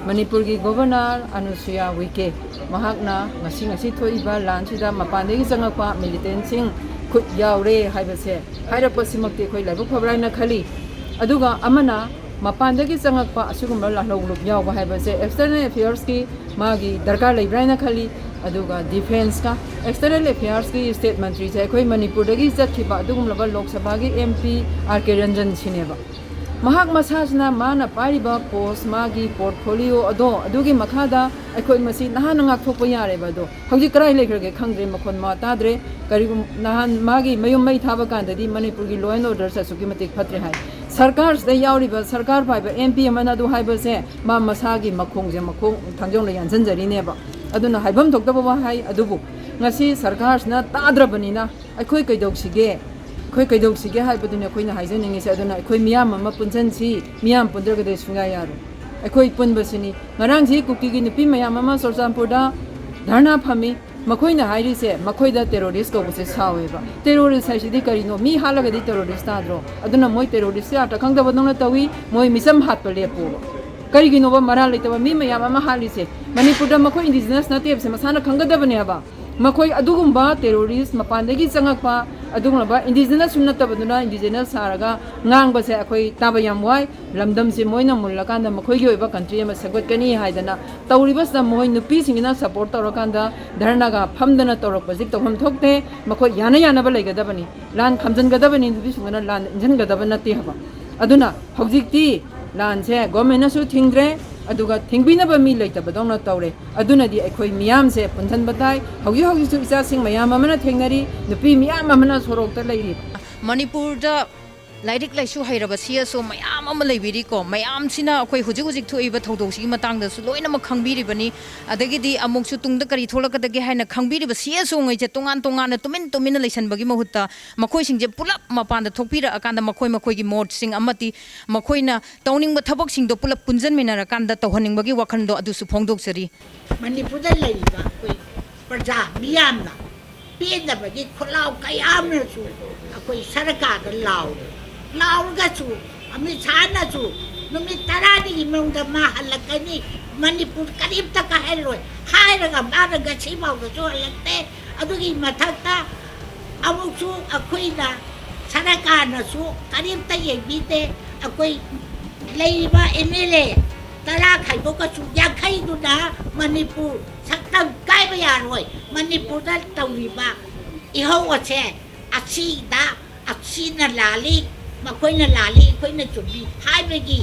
ꯃꯅꯤꯄꯨꯔꯒꯤ ꯒꯣꯕꯔꯅꯔ ꯑꯅꯨꯁꯨꯌꯥ ꯎꯏꯀꯦ, ꯃꯍꯥꯛꯅ ꯉꯁꯤ, ꯉꯁꯤ ꯊꯣꯛꯏꯕ ꯂꯥꯟꯁꯤꯗ ꯃꯄꯥꯟꯗꯒꯤ ꯆꯪꯂꯛꯄ ꯃꯤꯂꯤꯇꯦꯟꯁꯤꯡ ꯈꯨꯠ ꯌꯥꯎꯔꯦ ꯍꯥꯏꯕꯁꯦ ꯍꯥꯏꯔꯛꯄꯁꯤꯃꯛꯇꯤ ꯑꯩꯈꯣꯏ ꯂꯥꯏꯕꯛ ꯐꯕ꯭ꯔꯥ ꯍꯥꯏꯅ ꯈꯜꯂꯤ꯫ ꯑꯗꯨꯒ ꯑꯃꯅ ꯃꯄꯥꯟꯗꯒꯤ ꯆꯪꯂꯛꯄ ꯑꯁꯤꯒꯨꯝꯕ ꯂꯥꯜꯍꯧꯂꯨꯞ ꯌꯥꯎꯕ ꯍꯥꯏꯕꯁꯦ ꯑꯦꯛꯁꯇꯔꯅꯦꯜ ꯑꯦꯐꯤꯌꯔꯁꯀꯤ ꯃꯥꯒꯤ ꯗꯔꯀꯥꯔ ꯂꯩꯕ꯭ꯔꯥ ꯍꯥꯏꯅ ꯈꯜꯂꯤ꯫ ꯑꯗꯨꯒ ꯗꯤꯐꯦꯟꯁꯀ ꯑꯦꯛꯁꯇꯔꯅꯦꯜ ꯑꯦꯐꯤꯌꯔꯁꯀꯤ ꯏꯁꯇꯦꯠ ꯃꯟꯇ꯭ꯔꯤꯁꯦ ꯑꯩꯈꯣꯏ ꯃꯅꯤꯄꯨꯔꯗꯒꯤ ꯆꯠꯈꯤꯕ ꯑꯗꯨꯒꯨꯝꯂꯕ ꯂꯣꯛ ꯁꯚꯥꯒꯤ ꯑꯦꯝ ꯄꯤ ꯑꯥꯔ ꯀꯦ ꯔꯟꯖꯟ ꯁꯤꯅꯦꯕ꯫ ꯃꯍꯥꯛ ꯃꯁꯥꯁꯤꯅ ꯃꯥꯅ ꯄꯥꯏꯔꯤꯕ ꯄꯣꯁ, ꯃꯥꯒꯤ ꯄꯣꯔꯠꯐꯣꯂꯤꯑꯣ ꯑꯗꯣ, ꯑꯗꯨꯒꯤ ꯃꯈꯥꯗ ꯑꯩꯈꯣꯏ ꯃꯁꯤ ꯅꯍꯥꯟꯅ ꯉꯥꯛꯊꯣꯛꯄ ꯌꯥꯔꯦꯕ꯫ ꯑꯗꯣ ꯍꯧꯖꯤꯛ ꯀꯗꯥꯏ ꯂꯩꯈ꯭ꯔꯒꯦ ꯈꯪꯗ꯭ꯔꯦ, ꯃꯈꯣꯟ ꯃꯋꯥ ꯇꯥꯗ꯭ꯔꯦ꯫ ꯀꯔꯤꯒꯨꯝ-, ꯅꯍꯥꯟ ꯃꯥꯒꯤ ꯃꯌꯨꯝ ꯃꯩ ꯊꯥꯕ ꯀꯥꯟꯗꯗꯤ ꯃꯅꯤꯄꯨꯔꯒꯤ law and order ꯑꯁꯨꯛꯀꯤ ꯃꯇꯤꯛ ꯐꯠꯇ꯭ꯔꯦ ꯍꯥꯏ꯫ ꯁꯔꯀꯥꯔꯁꯤꯗ ꯌꯥꯎꯔꯤꯕ ꯁꯔꯀꯥꯔ ꯄꯥꯏꯕ ꯑꯦꯝ ꯄꯤ ꯑꯃꯅ ꯑꯗꯨ ꯍꯥꯏꯕꯁꯦ ꯃꯥ ꯃꯁꯥꯒꯤ ꯃꯈꯣꯡꯁꯦ ꯃꯈꯣꯡ ꯊꯥꯡꯖꯧꯅ ꯌꯥꯟꯁꯤꯟꯖꯔꯤꯅꯦꯕ꯫ ꯑꯗꯨꯅ ꯍꯥꯏꯐꯝ ꯊꯣꯛꯇꯕ ꯋꯥꯍꯩ꯫ ꯑꯗꯨꯕꯨ ꯉꯁꯤ ꯁꯔꯀꯥꯔꯁꯤꯅ ꯇꯥꯗ꯭ꯔꯕꯅꯤꯅ ꯑꯩꯈꯣꯏ ꯀꯩꯗꯧꯁꯤꯒꯦ? ꯑꯩꯈꯣꯏ ꯀꯩꯗꯧꯁꯤꯒꯦ ꯍꯥꯏꯕꯗꯨꯅꯤ ꯑꯩꯈꯣꯏꯅ ꯍꯥꯏꯖꯅꯤꯡꯉꯤꯁꯦ꯫ ꯑꯗꯨꯅ ꯑꯩꯈꯣꯏ ꯃꯤꯌꯥꯝ ꯑꯃ ꯄꯨꯟꯁꯤꯟꯁꯤ, ꯃꯤꯌꯥꯝ ꯄꯨꯟꯗ꯭ꯔꯒꯗꯤ ꯁꯨꯡꯌꯥ ꯌꯥꯔꯣꯏ꯫ ꯑꯩꯈꯣꯏ ꯄꯨꯟꯕꯁꯤꯅꯤ꯫ ꯉꯔꯥꯡꯁꯤ ꯀꯨꯀꯤꯒꯤ ꯅꯨꯄꯤ ꯃꯌꯥꯝ ꯑꯃ ꯆꯨꯔꯆꯥꯟꯄꯨꯔꯗ ꯙꯔꯅꯥ ꯐꯝꯃꯤ꯫ ꯃꯈꯣꯏꯅ ꯍꯥꯏꯔꯤꯁꯦ, ꯃꯈꯣꯏꯗ ꯇꯦꯔꯣꯔꯤꯁ ꯀꯧꯕꯁꯦ ꯁꯥꯎꯋꯦꯕ꯫ ꯇꯦꯔꯣꯔꯤꯁ ꯍꯥꯏꯁꯤꯗꯤ ꯀꯔꯤꯅꯣ? ꯃꯤ ꯍꯥꯠꯂꯒꯗꯤ ꯇꯦꯔꯣꯔꯤꯁ ꯇꯥꯗ꯭ꯔꯣ? ꯑꯗꯨꯅ ꯃꯣꯏ ꯇꯦꯔꯣꯔꯤꯁ ꯑꯥꯔꯠ ꯈꯪꯗꯕꯗꯧꯅ ꯇꯧꯏ, ꯃꯣꯏ ꯃꯤꯆꯝ ꯍꯥꯠꯄ ꯂꯦꯞꯄꯣꯕ꯫ ꯀꯔꯤꯒꯤꯅꯣꯕ ꯃꯔꯥꯜ ꯂꯩꯇꯕ ꯃꯤ ꯃꯌꯥꯝ ꯑꯃ ꯍꯥꯠꯂꯤꯁꯦ? ꯃꯅꯤꯄꯨꯔꯗ ꯃꯈꯣꯏ ꯏꯟꯗꯤꯖꯤꯅꯁ ꯅꯠꯇꯦ ꯍꯥꯏꯕꯁꯦ ꯃꯁꯥꯅ ꯈꯪꯒꯗꯕꯅꯦ ꯍꯥꯏꯕ꯫ ꯃꯈꯣꯏ ꯑꯗꯨꯒꯨꯝꯕ ꯇꯦꯔꯣꯔꯤꯁ, ꯃꯄꯥꯟꯗꯒꯤ ꯆꯪꯉꯛꯄ ꯑꯗꯨꯒꯨꯝꯂꯕ ꯏꯟꯗꯤꯖꯤꯅꯁꯁꯨ ꯅꯠꯇꯕꯗꯨꯅ ꯏꯟꯗꯤꯖꯤꯅꯁ ꯁꯥꯔꯒ ꯉꯥꯡꯕꯁꯦ ꯑꯩꯈꯣꯏ ꯇꯥꯕ ꯌꯥꯝ ꯋꯥꯏ꯫ ꯂꯝꯗꯝꯁꯦ ꯃꯣꯏꯅ ꯃꯨꯜꯂꯀꯥꯟꯗ ꯃꯈꯣꯏꯒꯤ ꯑꯣꯏꯕ ꯀꯟꯇ꯭ꯔꯤ ꯑꯃ ꯁꯦꯝꯒꯠꯀꯅꯤ ꯍꯥꯏꯗꯅ ꯇꯧꯔꯤꯕꯁꯤꯗ ꯃꯈꯣꯏ ꯅꯨꯄꯤꯁꯤꯡꯁꯤꯅ ꯁꯄꯣꯔꯠ ꯇꯧꯔꯀꯥꯟꯗ ꯙꯔꯅꯥꯒ ꯐꯝꯗꯅ ꯇꯧꯔꯛꯄꯁꯤ ꯇꯧꯐꯝ ꯊꯣꯛꯇꯦ꯫ ꯃꯈꯣꯏ ꯌꯥꯅ ꯌꯥꯅꯕ ꯂꯩꯒꯗꯕꯅꯤ, ꯂꯥꯟ ꯈꯥꯝꯖꯤꯟꯒꯗꯕꯅꯤ, ꯅꯨꯄꯤꯁꯤꯡꯗꯨꯅ ꯂꯥꯟ ꯏꯟꯁꯤꯟꯒꯗꯕ ꯅꯠꯇꯦ ꯍꯥꯏꯕ꯫ ꯑꯗꯨꯅ ꯍꯧꯖꯤꯛꯇꯤ ꯂꯥꯟꯁꯦ ꯒꯣꯔꯃꯦꯟꯅꯁꯨ ꯊꯤꯡꯗ꯭ꯔꯦ, ꯑꯗꯨꯒ ꯊꯤꯡꯕꯤꯅꯕ ꯃꯤ ꯂꯩꯇꯕꯗꯧꯅ ꯇꯧꯔꯦ꯫ ꯑꯗꯨꯅꯗꯤ ꯑꯩꯈꯣꯏ ꯃꯤꯌꯥꯝꯁꯦ ꯄꯨꯟꯁꯤꯟꯕ ꯇꯥꯏ꯫ ꯍꯧꯖꯤꯛ ꯍꯧꯖꯤꯛꯁꯨ ꯏꯆꯥꯁꯤꯡ ꯃꯌꯥꯝ ꯑꯃꯅ ꯊꯦꯡꯅꯔꯤ, ꯅꯨꯄꯤ ꯃꯤꯌꯥꯝ ꯑꯃꯅ ꯁꯣꯔꯣꯛꯇ ꯂꯩꯔꯤ꯫ ꯃꯅꯤꯄꯨꯔꯗ ꯂꯥꯏꯔꯤꯛ ꯂꯥꯏꯁꯨ ꯍꯩꯔꯕ ꯁꯤ ꯑꯦꯁ ꯑꯣ ꯃꯌꯥꯝ ꯑꯃ ꯂꯩꯕꯤꯔꯤꯀꯣ꯫ ꯃꯌꯥꯝꯁꯤꯅ ꯑꯩꯈꯣꯏ ꯍꯧꯖꯤꯛ ꯍꯧꯖꯤꯛ ꯊꯣꯛꯏꯕ ꯊꯧꯗꯣꯛꯁꯤꯒꯤ ꯃꯇꯥꯡꯗꯁꯨ ꯂꯣꯏꯅꯃꯛ ꯈꯪꯕꯤꯔꯤꯕꯅꯤ꯫ ꯑꯗꯒꯤꯗꯤ ꯑꯃꯨꯛꯁꯨ ꯇꯨꯡꯗ ꯀꯔꯤ ꯊꯣꯛꯂꯛꯀꯗꯒꯦ ꯍꯥꯏꯅ ꯈꯪꯕꯤꯔꯤꯕ ꯁꯤ ꯑꯦꯁ ꯑꯣꯉꯩꯁꯦ ꯇꯣꯉꯥꯟ ꯇꯣꯉꯥꯟꯅ ꯇꯨꯃꯤꯟ ꯇꯨꯃꯤꯟꯅ ꯂꯩꯁꯟꯕꯒꯤ ꯃꯍꯨꯠꯇ ꯃꯈꯣꯏꯁꯤꯡꯁꯦ ꯄꯨꯂꯞ ꯃꯄꯥꯟꯗ ꯊꯣꯛꯄꯤꯔꯛꯑꯀꯥꯟꯗ ꯃꯈꯣꯏ ꯃꯈꯣꯏꯒꯤ ꯃꯣꯠꯁꯤꯡ ꯑꯃꯗꯤ ꯃꯈꯣꯏꯅ ꯇꯧꯅꯤꯡꯕ ꯊꯕꯛꯁꯤꯡꯗꯣ ꯄꯨꯂꯞ ꯄꯨꯟꯁꯤꯟꯃꯤꯟꯅꯔꯀꯥꯟꯗ ꯇꯧꯍꯟꯅꯤꯡꯕꯒꯤ ꯋꯥꯈꯜꯗꯣ ꯑꯗꯨꯁꯨ ꯐꯣꯡꯗꯣꯛꯆꯔꯤ꯫ ꯃꯅꯤꯄꯨꯔꯗ ꯂꯩꯔꯤꯕ ꯑꯩꯈꯣꯏ ꯄ꯭ꯔꯖꯥ ꯃꯤꯌꯥꯝꯅ ꯄꯦꯟꯗꯕꯒꯤ ꯈꯣꯜꯂꯥꯎ ꯀꯌꯥ ꯑꯃꯅꯁꯨ ꯑꯩꯈꯣꯏ ꯁꯔꯀꯥꯔꯗ ꯂꯥꯎꯔꯦ꯫ ꯂꯥꯎꯔꯒꯁꯨ ꯑꯃꯤꯠ ꯁꯥꯍꯅꯁꯨ ꯅꯨꯃꯤꯠ ꯇꯔꯥꯅꯤꯒꯤ ꯃꯅꯨꯡꯗ ꯃꯥ ꯍꯜꯂꯛꯀꯅꯤ, ꯃꯅꯤꯄꯨꯔ ꯀꯔꯤꯝꯇ ꯀꯥꯏꯍꯜꯂꯣꯏ ꯍꯥꯏꯔꯒ ꯃꯥꯅ ꯉꯁꯤ ꯐꯥꯎꯕꯁꯨ ꯍꯜꯂꯛꯇꯦ꯫ ꯑꯗꯨꯒꯤ ꯃꯊꯛꯇ ꯑꯃꯨꯛꯁꯨ ꯑꯩꯈꯣꯏꯅ ꯁꯔꯀꯥꯔꯅꯁꯨ ꯀꯔꯤꯝꯇ ꯌꯦꯡꯕꯤꯗꯦ꯫ ꯑꯩꯈꯣꯏ ꯂꯩꯔꯤꯕ ꯑꯦꯝ ꯑꯦꯜ ꯑꯦ ꯇꯔꯥ ꯈꯥꯏꯗꯣꯛꯑꯁꯨ ꯌꯥꯡꯈꯩꯗꯨꯅ ꯃꯅꯤꯄꯨꯔ ꯁꯛꯇꯝ ꯀꯥꯏꯕ ꯌꯥꯔꯣꯏ꯫ ꯃꯅꯤꯄꯨꯔꯗ ꯇꯧꯔꯤꯕ ꯏꯍꯧ ꯑꯁꯦ ꯑꯁꯤꯗ ꯑꯁꯤꯅ ꯂꯥꯜꯂꯤ, ꯃꯈꯣꯏꯅ ꯂꯥꯜꯂꯤ, ꯑꯩꯈꯣꯏꯅ ꯆꯨꯝꯃꯤ ꯍꯥꯏꯕꯒꯤ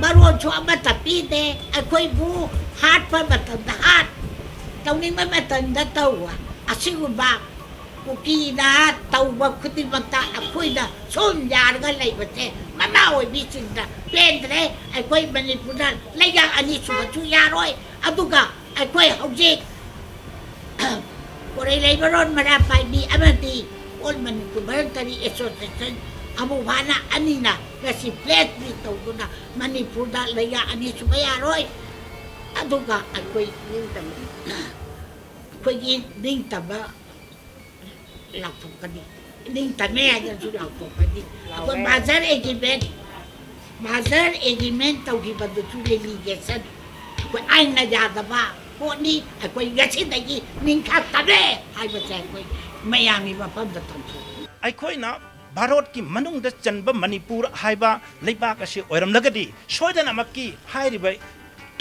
ꯃꯔꯣꯟꯁꯨ ꯑꯃꯠꯇ ꯄꯤꯗꯦ꯫ ꯑꯩꯈꯣꯏꯕꯨ ꯍꯥꯠꯄ ꯃꯇꯝꯗ ꯍꯥꯠ, ꯇꯧꯅꯤꯡꯕ ꯃꯇꯝꯗ ꯇꯧ꯫ ꯑꯁꯤꯒꯨꯝꯕ ꯀꯨꯀꯤꯅ ꯇꯧꯕ ꯈꯨꯗꯤꯡꯃꯛꯇ ꯑꯩꯈꯣꯏꯅ ꯁꯨꯝ ꯌꯥꯔꯒ ꯂꯩꯕꯁꯦ ꯃꯃꯥ ꯑꯣꯏꯕꯤꯁꯤꯡꯗ ꯄꯦꯟꯗ꯭ꯔꯦ꯫ ꯑꯩꯈꯣꯏ ꯃꯅꯤꯄꯨꯔꯗ ꯂꯩꯉꯥꯛ ꯑꯅꯤ ꯁꯨꯕꯁꯨ ꯌꯥꯔꯣꯏ꯫ ꯑꯗꯨꯒ ꯑꯩꯈꯣꯏ ꯍꯧꯖꯤꯛ ꯀꯣꯔꯩ ꯂꯩꯃꯔꯣꯟ ꯃꯔꯥ ꯄꯥꯏꯕꯤ ꯑꯃꯗꯤ All Manipur Voluntary Association ꯑꯃꯨꯛ ꯍꯥꯟꯅ ꯑꯅꯤꯅ ꯉꯁꯤ pledge ꯇꯧꯗꯨꯅ ꯃꯅꯤꯄꯨꯔꯗ ꯂꯩꯉꯥꯛ ꯑꯅꯤ ꯁꯨꯕ ꯌꯥꯔꯣꯏ꯫ ꯑꯗꯨꯒ ꯑꯩꯈꯣꯏ ꯅꯤꯡꯇꯝ ꯑꯩꯈꯣꯏꯒꯤ ꯅꯤꯡꯇꯝꯕ ꯂꯥꯎꯊꯣꯛꯀꯅꯤ꯫ ꯅꯤꯡꯇꯝꯃꯦ ꯍꯥꯏꯗꯅꯁꯨ ꯂꯥꯎꯊꯣꯛꯀꯅꯤ꯫ ꯑꯩꯈꯣꯏ merger agreement, merger agreement ꯇꯧꯈꯤꯕꯗꯨꯁꯨ litigation, ꯑꯩꯈꯣꯏ ꯑꯥꯏꯟꯅ ꯌꯥꯗꯕ ꯄꯣꯠꯅꯤ꯫ ꯑꯩꯈꯣꯏ ꯉꯁꯤꯗꯒꯤ ꯅꯤꯡꯈꯥ ꯇꯝꯃꯦ ꯍꯥꯏꯕꯁꯦ ꯑꯩꯈꯣꯏ ꯃꯌꯥꯝꯒꯤ ꯃꯐꯝꯗ ꯊꯝꯖꯒꯦ꯫ ꯑꯩꯈꯣꯏꯅ ꯚꯥꯔꯠꯀꯤ ꯃꯅꯨꯡꯗ ꯆꯟꯕ ꯃꯅꯤꯄꯨꯔ ꯍꯥꯏꯕ ꯂꯩꯕꯥꯛ ꯑꯁꯤ ꯑꯣꯏꯔꯝꯂꯒꯗꯤ, ꯁꯣꯏꯗꯅꯃꯛꯀꯤ ꯍꯥꯏꯔꯤꯕ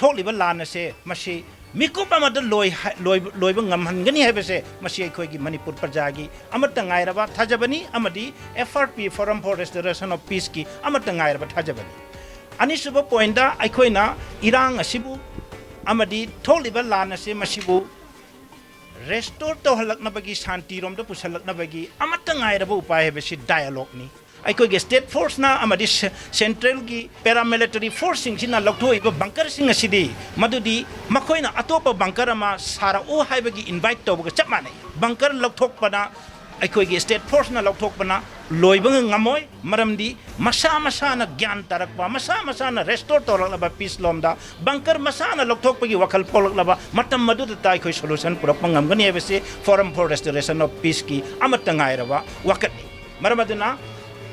ꯊꯣꯛꯂꯤꯕ ꯂꯥꯟ ꯑꯁꯦ ꯃꯁꯤ ꯃꯤꯀꯨꯞ ꯑꯃꯗ ꯂꯣꯏ-, ꯂꯣꯏꯕ, ꯂꯣꯏꯕ ꯉꯝꯍꯟꯒꯅꯤ ꯍꯥꯏꯕꯁꯦ ꯃꯁꯤ ꯑꯩꯈꯣꯏꯒꯤ ꯃꯅꯤꯄꯨꯔ ꯄ꯭ꯔꯖꯥꯒꯤ ꯑꯃꯠꯇ ꯉꯥꯏꯔꯕ ꯊꯥꯖꯕꯅꯤ, ꯑꯃꯗꯤ F R P, Forum for Restoration of Peaceꯀꯤ ꯑꯃꯠꯇ ꯉꯥꯏꯔꯕ ꯊꯥꯖꯕꯅꯤ꯫ ꯑꯅꯤꯁꯨꯕ pointꯇ ꯑꯩꯈꯣꯏꯅ ꯏꯔꯥꯡ ꯑꯁꯤꯕꯨ ꯑꯃꯗꯤ ꯊꯣꯛꯂꯤꯕ ꯂꯥꯟ ꯑꯁꯤ ꯃꯁꯤꯕꯨ restore ꯇꯧꯍꯜꯂꯛꯅꯕꯒꯤ, ꯁꯥꯟꯇꯤꯔꯣꯝꯗ ꯄꯨꯁꯜꯂꯛꯅꯕꯒꯤ ꯑꯃꯠꯇ ꯉꯥꯏꯔꯕ ꯎꯄꯥꯏ ꯍꯥꯏꯕꯁꯤ dialogueꯅꯤ꯫ ꯑꯩꯈꯣꯏꯒꯤ state forceꯅ ꯑꯃꯗꯤ ꯁꯦ-, centralꯒꯤ paramilitary forceꯁꯤꯡꯁꯤꯅ ꯂꯧꯊꯣꯛꯏꯕ bunkerꯁꯤꯡ ꯑꯁꯤꯗꯤ, ꯃꯗꯨꯗꯤ ꯃꯈꯣꯏꯅ ꯑꯇꯣꯞꯄ bunker ꯑꯃ ꯁꯥꯔꯛꯎ ꯍꯥꯏꯕꯒꯤ invite ꯇꯧꯕꯒ ꯆꯞ ꯃꯥꯟꯅꯩ꯫ Bunker ꯂꯧꯊꯣꯛꯄꯅ, ꯑꯩꯈꯣꯏꯒꯤ state forceꯅ ꯂꯧꯊꯣꯛꯄꯅ ꯂꯣꯏꯕ ꯉꯝꯃꯣꯏ꯫ ꯃꯔꯝꯗꯤ ꯃꯁꯥ ꯃꯁꯥꯅ ꯒ꯭ꯌꯥꯟ ꯇꯥꯔꯛꯄ, ꯃꯁꯥ ꯃꯁꯥꯅ restore ꯇꯧꯔꯛꯂꯕ peace ꯂꯣꯝꯗ, bunker ꯃꯁꯥꯅ ꯂꯧꯊꯣꯛꯄꯒꯤ ꯋꯥꯈꯜ ꯄꯣꯛꯂꯛꯂꯕ ꯃꯇꯝ ꯑꯗꯨꯗꯇ ꯑꯩꯈꯣꯏ solution ꯄꯨꯔꯛꯄ ꯉꯝꯒꯅꯤ ꯍꯥꯏꯕꯁꯤ Forum for Restoration of Peaceꯀꯤ ꯑꯃꯠꯇ ꯉꯥꯏꯔꯕ ꯋꯥꯀꯠꯅꯤ꯫ ꯃꯔꯝ ꯑꯗꯨꯅ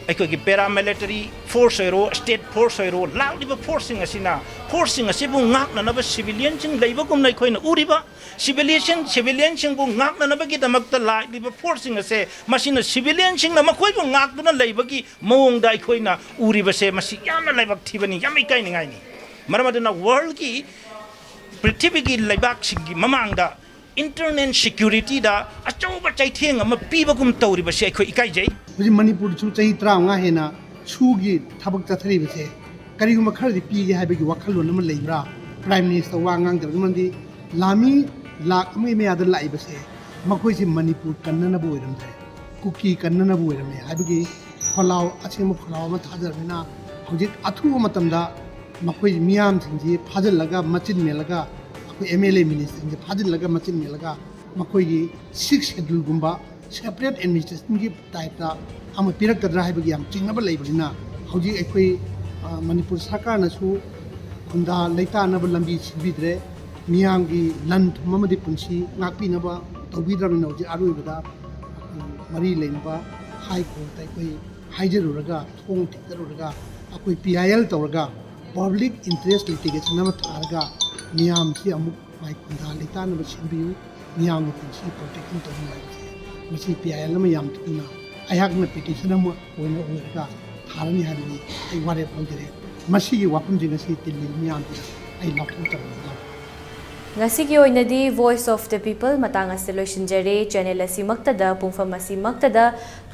ꯑꯩꯈꯣꯏꯒꯤ paramilitary force ꯑꯣꯏꯔꯣ, state force ꯑꯣꯏꯔꯣ, ꯂꯥꯛꯂꯤꯕ forceꯁꯤꯡ ꯑꯁꯤꯅ, forceꯁꯤꯡ ꯑꯁꯤꯕꯨ ꯉꯥꯛꯅꯅꯕ civilianꯁꯤꯡ ꯂꯩꯕꯒꯨꯝꯅ ꯑꯩꯈꯣꯏꯅ ꯎꯔꯤꯕ, civilian, civilianꯁꯤꯡꯕꯨ ꯉꯥꯛꯅꯅꯕꯒꯤꯗꯃꯛꯇ ꯂꯥꯛꯂꯤꯕ forceꯁꯤꯡ ꯑꯁꯦ, ꯃꯁꯤꯅ civilianꯁꯤꯡꯅ ꯃꯈꯣꯏꯕꯨ ꯉꯥꯛꯇꯨꯅ ꯂꯩꯕꯒꯤ ꯃꯑꯣꯡꯗ ꯑꯩꯈꯣꯏꯅ ꯎꯔꯤꯕꯁꯦ, ꯃꯁꯤ ꯌꯥꯝꯅ ꯂꯥꯏꯕꯛ ꯊꯤꯕꯅꯤ, ꯌꯥꯝꯅ ꯏꯀꯥꯏꯅꯤꯡꯉꯥꯏꯅꯤ꯫ ꯃꯔꯝ ꯑꯗꯨꯅ worldꯀꯤ, ꯄ꯭ꯔꯤꯊꯤꯕꯤꯒꯤ ꯂꯩꯕꯥꯛꯁꯤꯡꯒꯤ ꯃꯃꯥꯡꯗ internal securityꯗ ꯑꯆꯧꯕ ꯆꯩꯊꯦꯡ ꯑꯃ ꯄꯤꯕꯒꯨꯝ ꯇꯧꯔꯤꯕꯁꯤ ꯑꯩꯈꯣꯏ ꯏꯀꯥꯏꯖꯩ꯫ ꯍꯧꯖꯤꯛ ꯃꯅꯤꯄꯨꯔꯗꯁꯨ ꯆꯍꯤ ꯇꯔꯥꯃꯉꯥ ꯍꯦꯟꯅ ꯁꯨꯒꯤ ꯊꯕꯛ ꯆꯠꯊꯔꯤꯕꯁꯦ ꯀꯔꯤꯒꯨꯝꯕ ꯈꯔꯗꯤ ꯄꯤꯒꯦ ꯍꯥꯏꯕꯒꯤ ꯋꯥꯈꯜꯂꯣꯟ ꯑꯃ ꯂꯩꯕ꯭ꯔꯥ? Prime Minister ꯋꯥ ꯉꯥꯡꯗꯕꯅ, ꯃꯔꯝꯗꯤ ꯂꯥꯃꯤ ꯂꯥꯛ ꯑꯃꯒꯤ ꯃꯌꯥꯗ ꯂꯥꯛꯏꯕꯁꯦ ꯃꯈꯣꯏꯁꯦ ꯃꯅꯤꯄꯨꯔ ꯀꯟꯅꯅꯕ ꯑꯣꯏꯔꯝꯗ꯭ꯔꯦ, ꯀꯨꯀꯤ ꯀꯟꯅꯅꯕ ꯑꯣꯏꯔꯝꯃꯦ ꯍꯥꯏꯕꯒꯤ ꯈꯣꯜꯂꯥꯎ, ꯑꯁꯦꯡꯕ ꯈꯣꯜꯂꯥꯎ ꯑꯃ ꯊꯥꯖꯔꯕꯅꯤꯅ, ꯍꯧꯖꯤꯛ ꯑꯊꯨꯕ ꯃꯇꯝꯗ ꯃꯈꯣꯏ ꯃꯤꯌꯥꯝꯁꯤꯡꯁꯤ ꯐꯥꯖꯤꯜꯂꯒ, ꯃꯆꯤꯟ ꯃꯦꯜꯂꯒ, ꯑꯩꯈꯣꯏ M L A minister ꯁꯤꯡꯁꯤ ꯐꯥꯖꯤꯜꯂꯒ, ꯃꯆꯤꯟ ꯃꯦꯜꯂꯒ, ꯃꯈꯣꯏꯒꯤ sixth scheduleꯒꯨꯝꯕ ꯁꯦꯄꯔꯦꯠ ꯑꯦꯗꯃꯤꯅꯤꯁꯇ꯭ꯔꯦꯁꯟꯒꯤ ꯇꯥꯏꯞꯇ ꯑꯃ ꯄꯤꯔꯛꯀꯗ꯭ꯔꯥ ꯍꯥꯏꯕꯒꯤ ꯌꯥꯝ ꯆꯤꯡꯅꯕ ꯂꯩꯕꯅꯤꯅ, ꯍꯧꯖꯤꯛ ꯑꯩꯈꯣꯏ ꯃꯅꯤꯄꯨꯔ ꯁꯔꯀꯥꯔꯅꯁꯨ ꯈꯨꯟꯗꯥ ꯂꯩꯇꯥꯅꯕ ꯂꯝꯕꯤ ꯁꯤꯟꯕꯤꯗ꯭ꯔꯦ꯫ ꯃꯤꯌꯥꯝꯒꯤ ꯂꯟ ꯊꯨꯝ ꯑꯃꯗꯤ ꯄꯨꯟꯁꯤ ꯉꯥꯛꯄꯤꯅꯕ ꯇꯧꯕꯤꯗ꯭ꯔꯕꯅꯤꯅ, ꯍꯧꯖꯤꯛ ꯑꯔꯣꯏꯕꯗ ꯃꯔꯤ ꯂꯩꯅꯕ ꯍꯥꯏ ꯀꯣꯔꯠꯇ ꯑꯩꯈꯣꯏ ꯍꯥꯏꯖꯔꯨꯔꯒ, ꯊꯣꯡ ꯊꯤꯡꯖꯔꯨꯔꯒ, ꯑꯩꯈꯣꯏ ꯄꯤ ꯑꯥꯏ ꯑꯦꯜ ꯇꯧꯔꯒ, ꯄꯕ꯭ꯂꯤꯛ ꯏꯟꯇꯔꯦꯁ ꯂꯤꯇꯤꯒꯦꯁꯟ ꯑꯃ ꯊꯥꯔꯒ, ꯃꯤꯌꯥꯝꯁꯤ ꯑꯃꯨꯛ ꯃꯥꯏ ꯈꯨꯟꯗꯥ ꯂꯩꯇꯥꯅꯕ ꯁꯤꯟꯕꯤꯌꯨ, ꯃꯤꯌꯥꯝꯒꯤ ꯄꯨꯟꯁꯤ ꯄ꯭ꯔꯣꯇꯦꯛꯁꯟ ꯇꯧꯕꯤꯌꯨ ꯍꯥꯏꯕꯁꯦ ꯃꯁꯤ ꯄꯤ ꯑꯥꯏ ꯑꯦꯜ ꯑꯃ ꯌꯥꯝ ꯊꯨꯅ ꯑꯩꯍꯥꯛꯅ ꯄꯤꯇꯤꯁꯟ ꯑꯃ ꯑꯣꯏꯅ ꯑꯣꯏꯔꯒ ꯊꯥꯔꯅꯤ ꯍꯥꯏꯕꯒꯤ ꯑꯩ ꯋꯥꯔꯦꯞ ꯂꯧꯖꯔꯦ꯫ ꯃꯁꯤꯒꯤ ꯋꯥꯐꯝꯁꯤꯡ ꯑꯁꯤ ꯇꯤꯜꯂꯤ ꯃꯤꯌꯥꯝꯁꯤꯗ ꯑꯩ ꯂꯥꯎꯊꯣꯛꯆꯕꯅꯤ꯫ ꯉꯁꯤꯒꯤ ꯑꯣꯏꯅꯗꯤ Voice of the People ꯃꯇꯥꯡ ꯑꯁꯤꯗ ꯂꯣꯏꯁꯤꯟꯖꯔꯦ꯫ ꯆꯦꯅꯦꯜ ꯑꯁꯤꯃꯛꯇꯗ, ꯄꯨꯡꯐꯝ ꯑꯁꯤꯃꯛꯇꯗ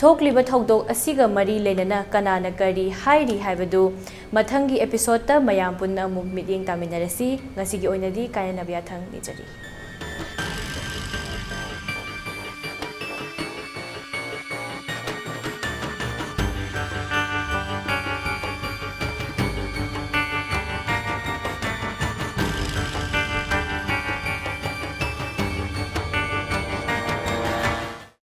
ꯊꯣꯛꯂꯤꯕ ꯊꯧꯗꯣꯛ ꯑꯁꯤꯒ ꯃꯔꯤ ꯂꯩꯅꯅ ꯀꯅꯥꯅ ꯀꯔꯤ ꯍꯥꯏꯔꯤ ꯍꯥꯏꯕꯗꯨ ꯃꯊꯪꯒꯤ ꯑꯦꯄꯤꯁꯣꯗꯇ ꯃꯌꯥꯝ ꯄꯨꯟꯅ ꯑꯃꯨꯛ ꯃꯤꯠꯌꯦꯡ ꯇꯥꯃꯤꯟꯅꯔꯁꯤ꯫ ꯉꯁꯤꯒꯤ ꯑꯣꯏꯅꯗꯤ ꯀꯥꯏꯅꯅꯕ ꯌꯥꯊꯪ ꯅꯤꯖꯔꯤ꯫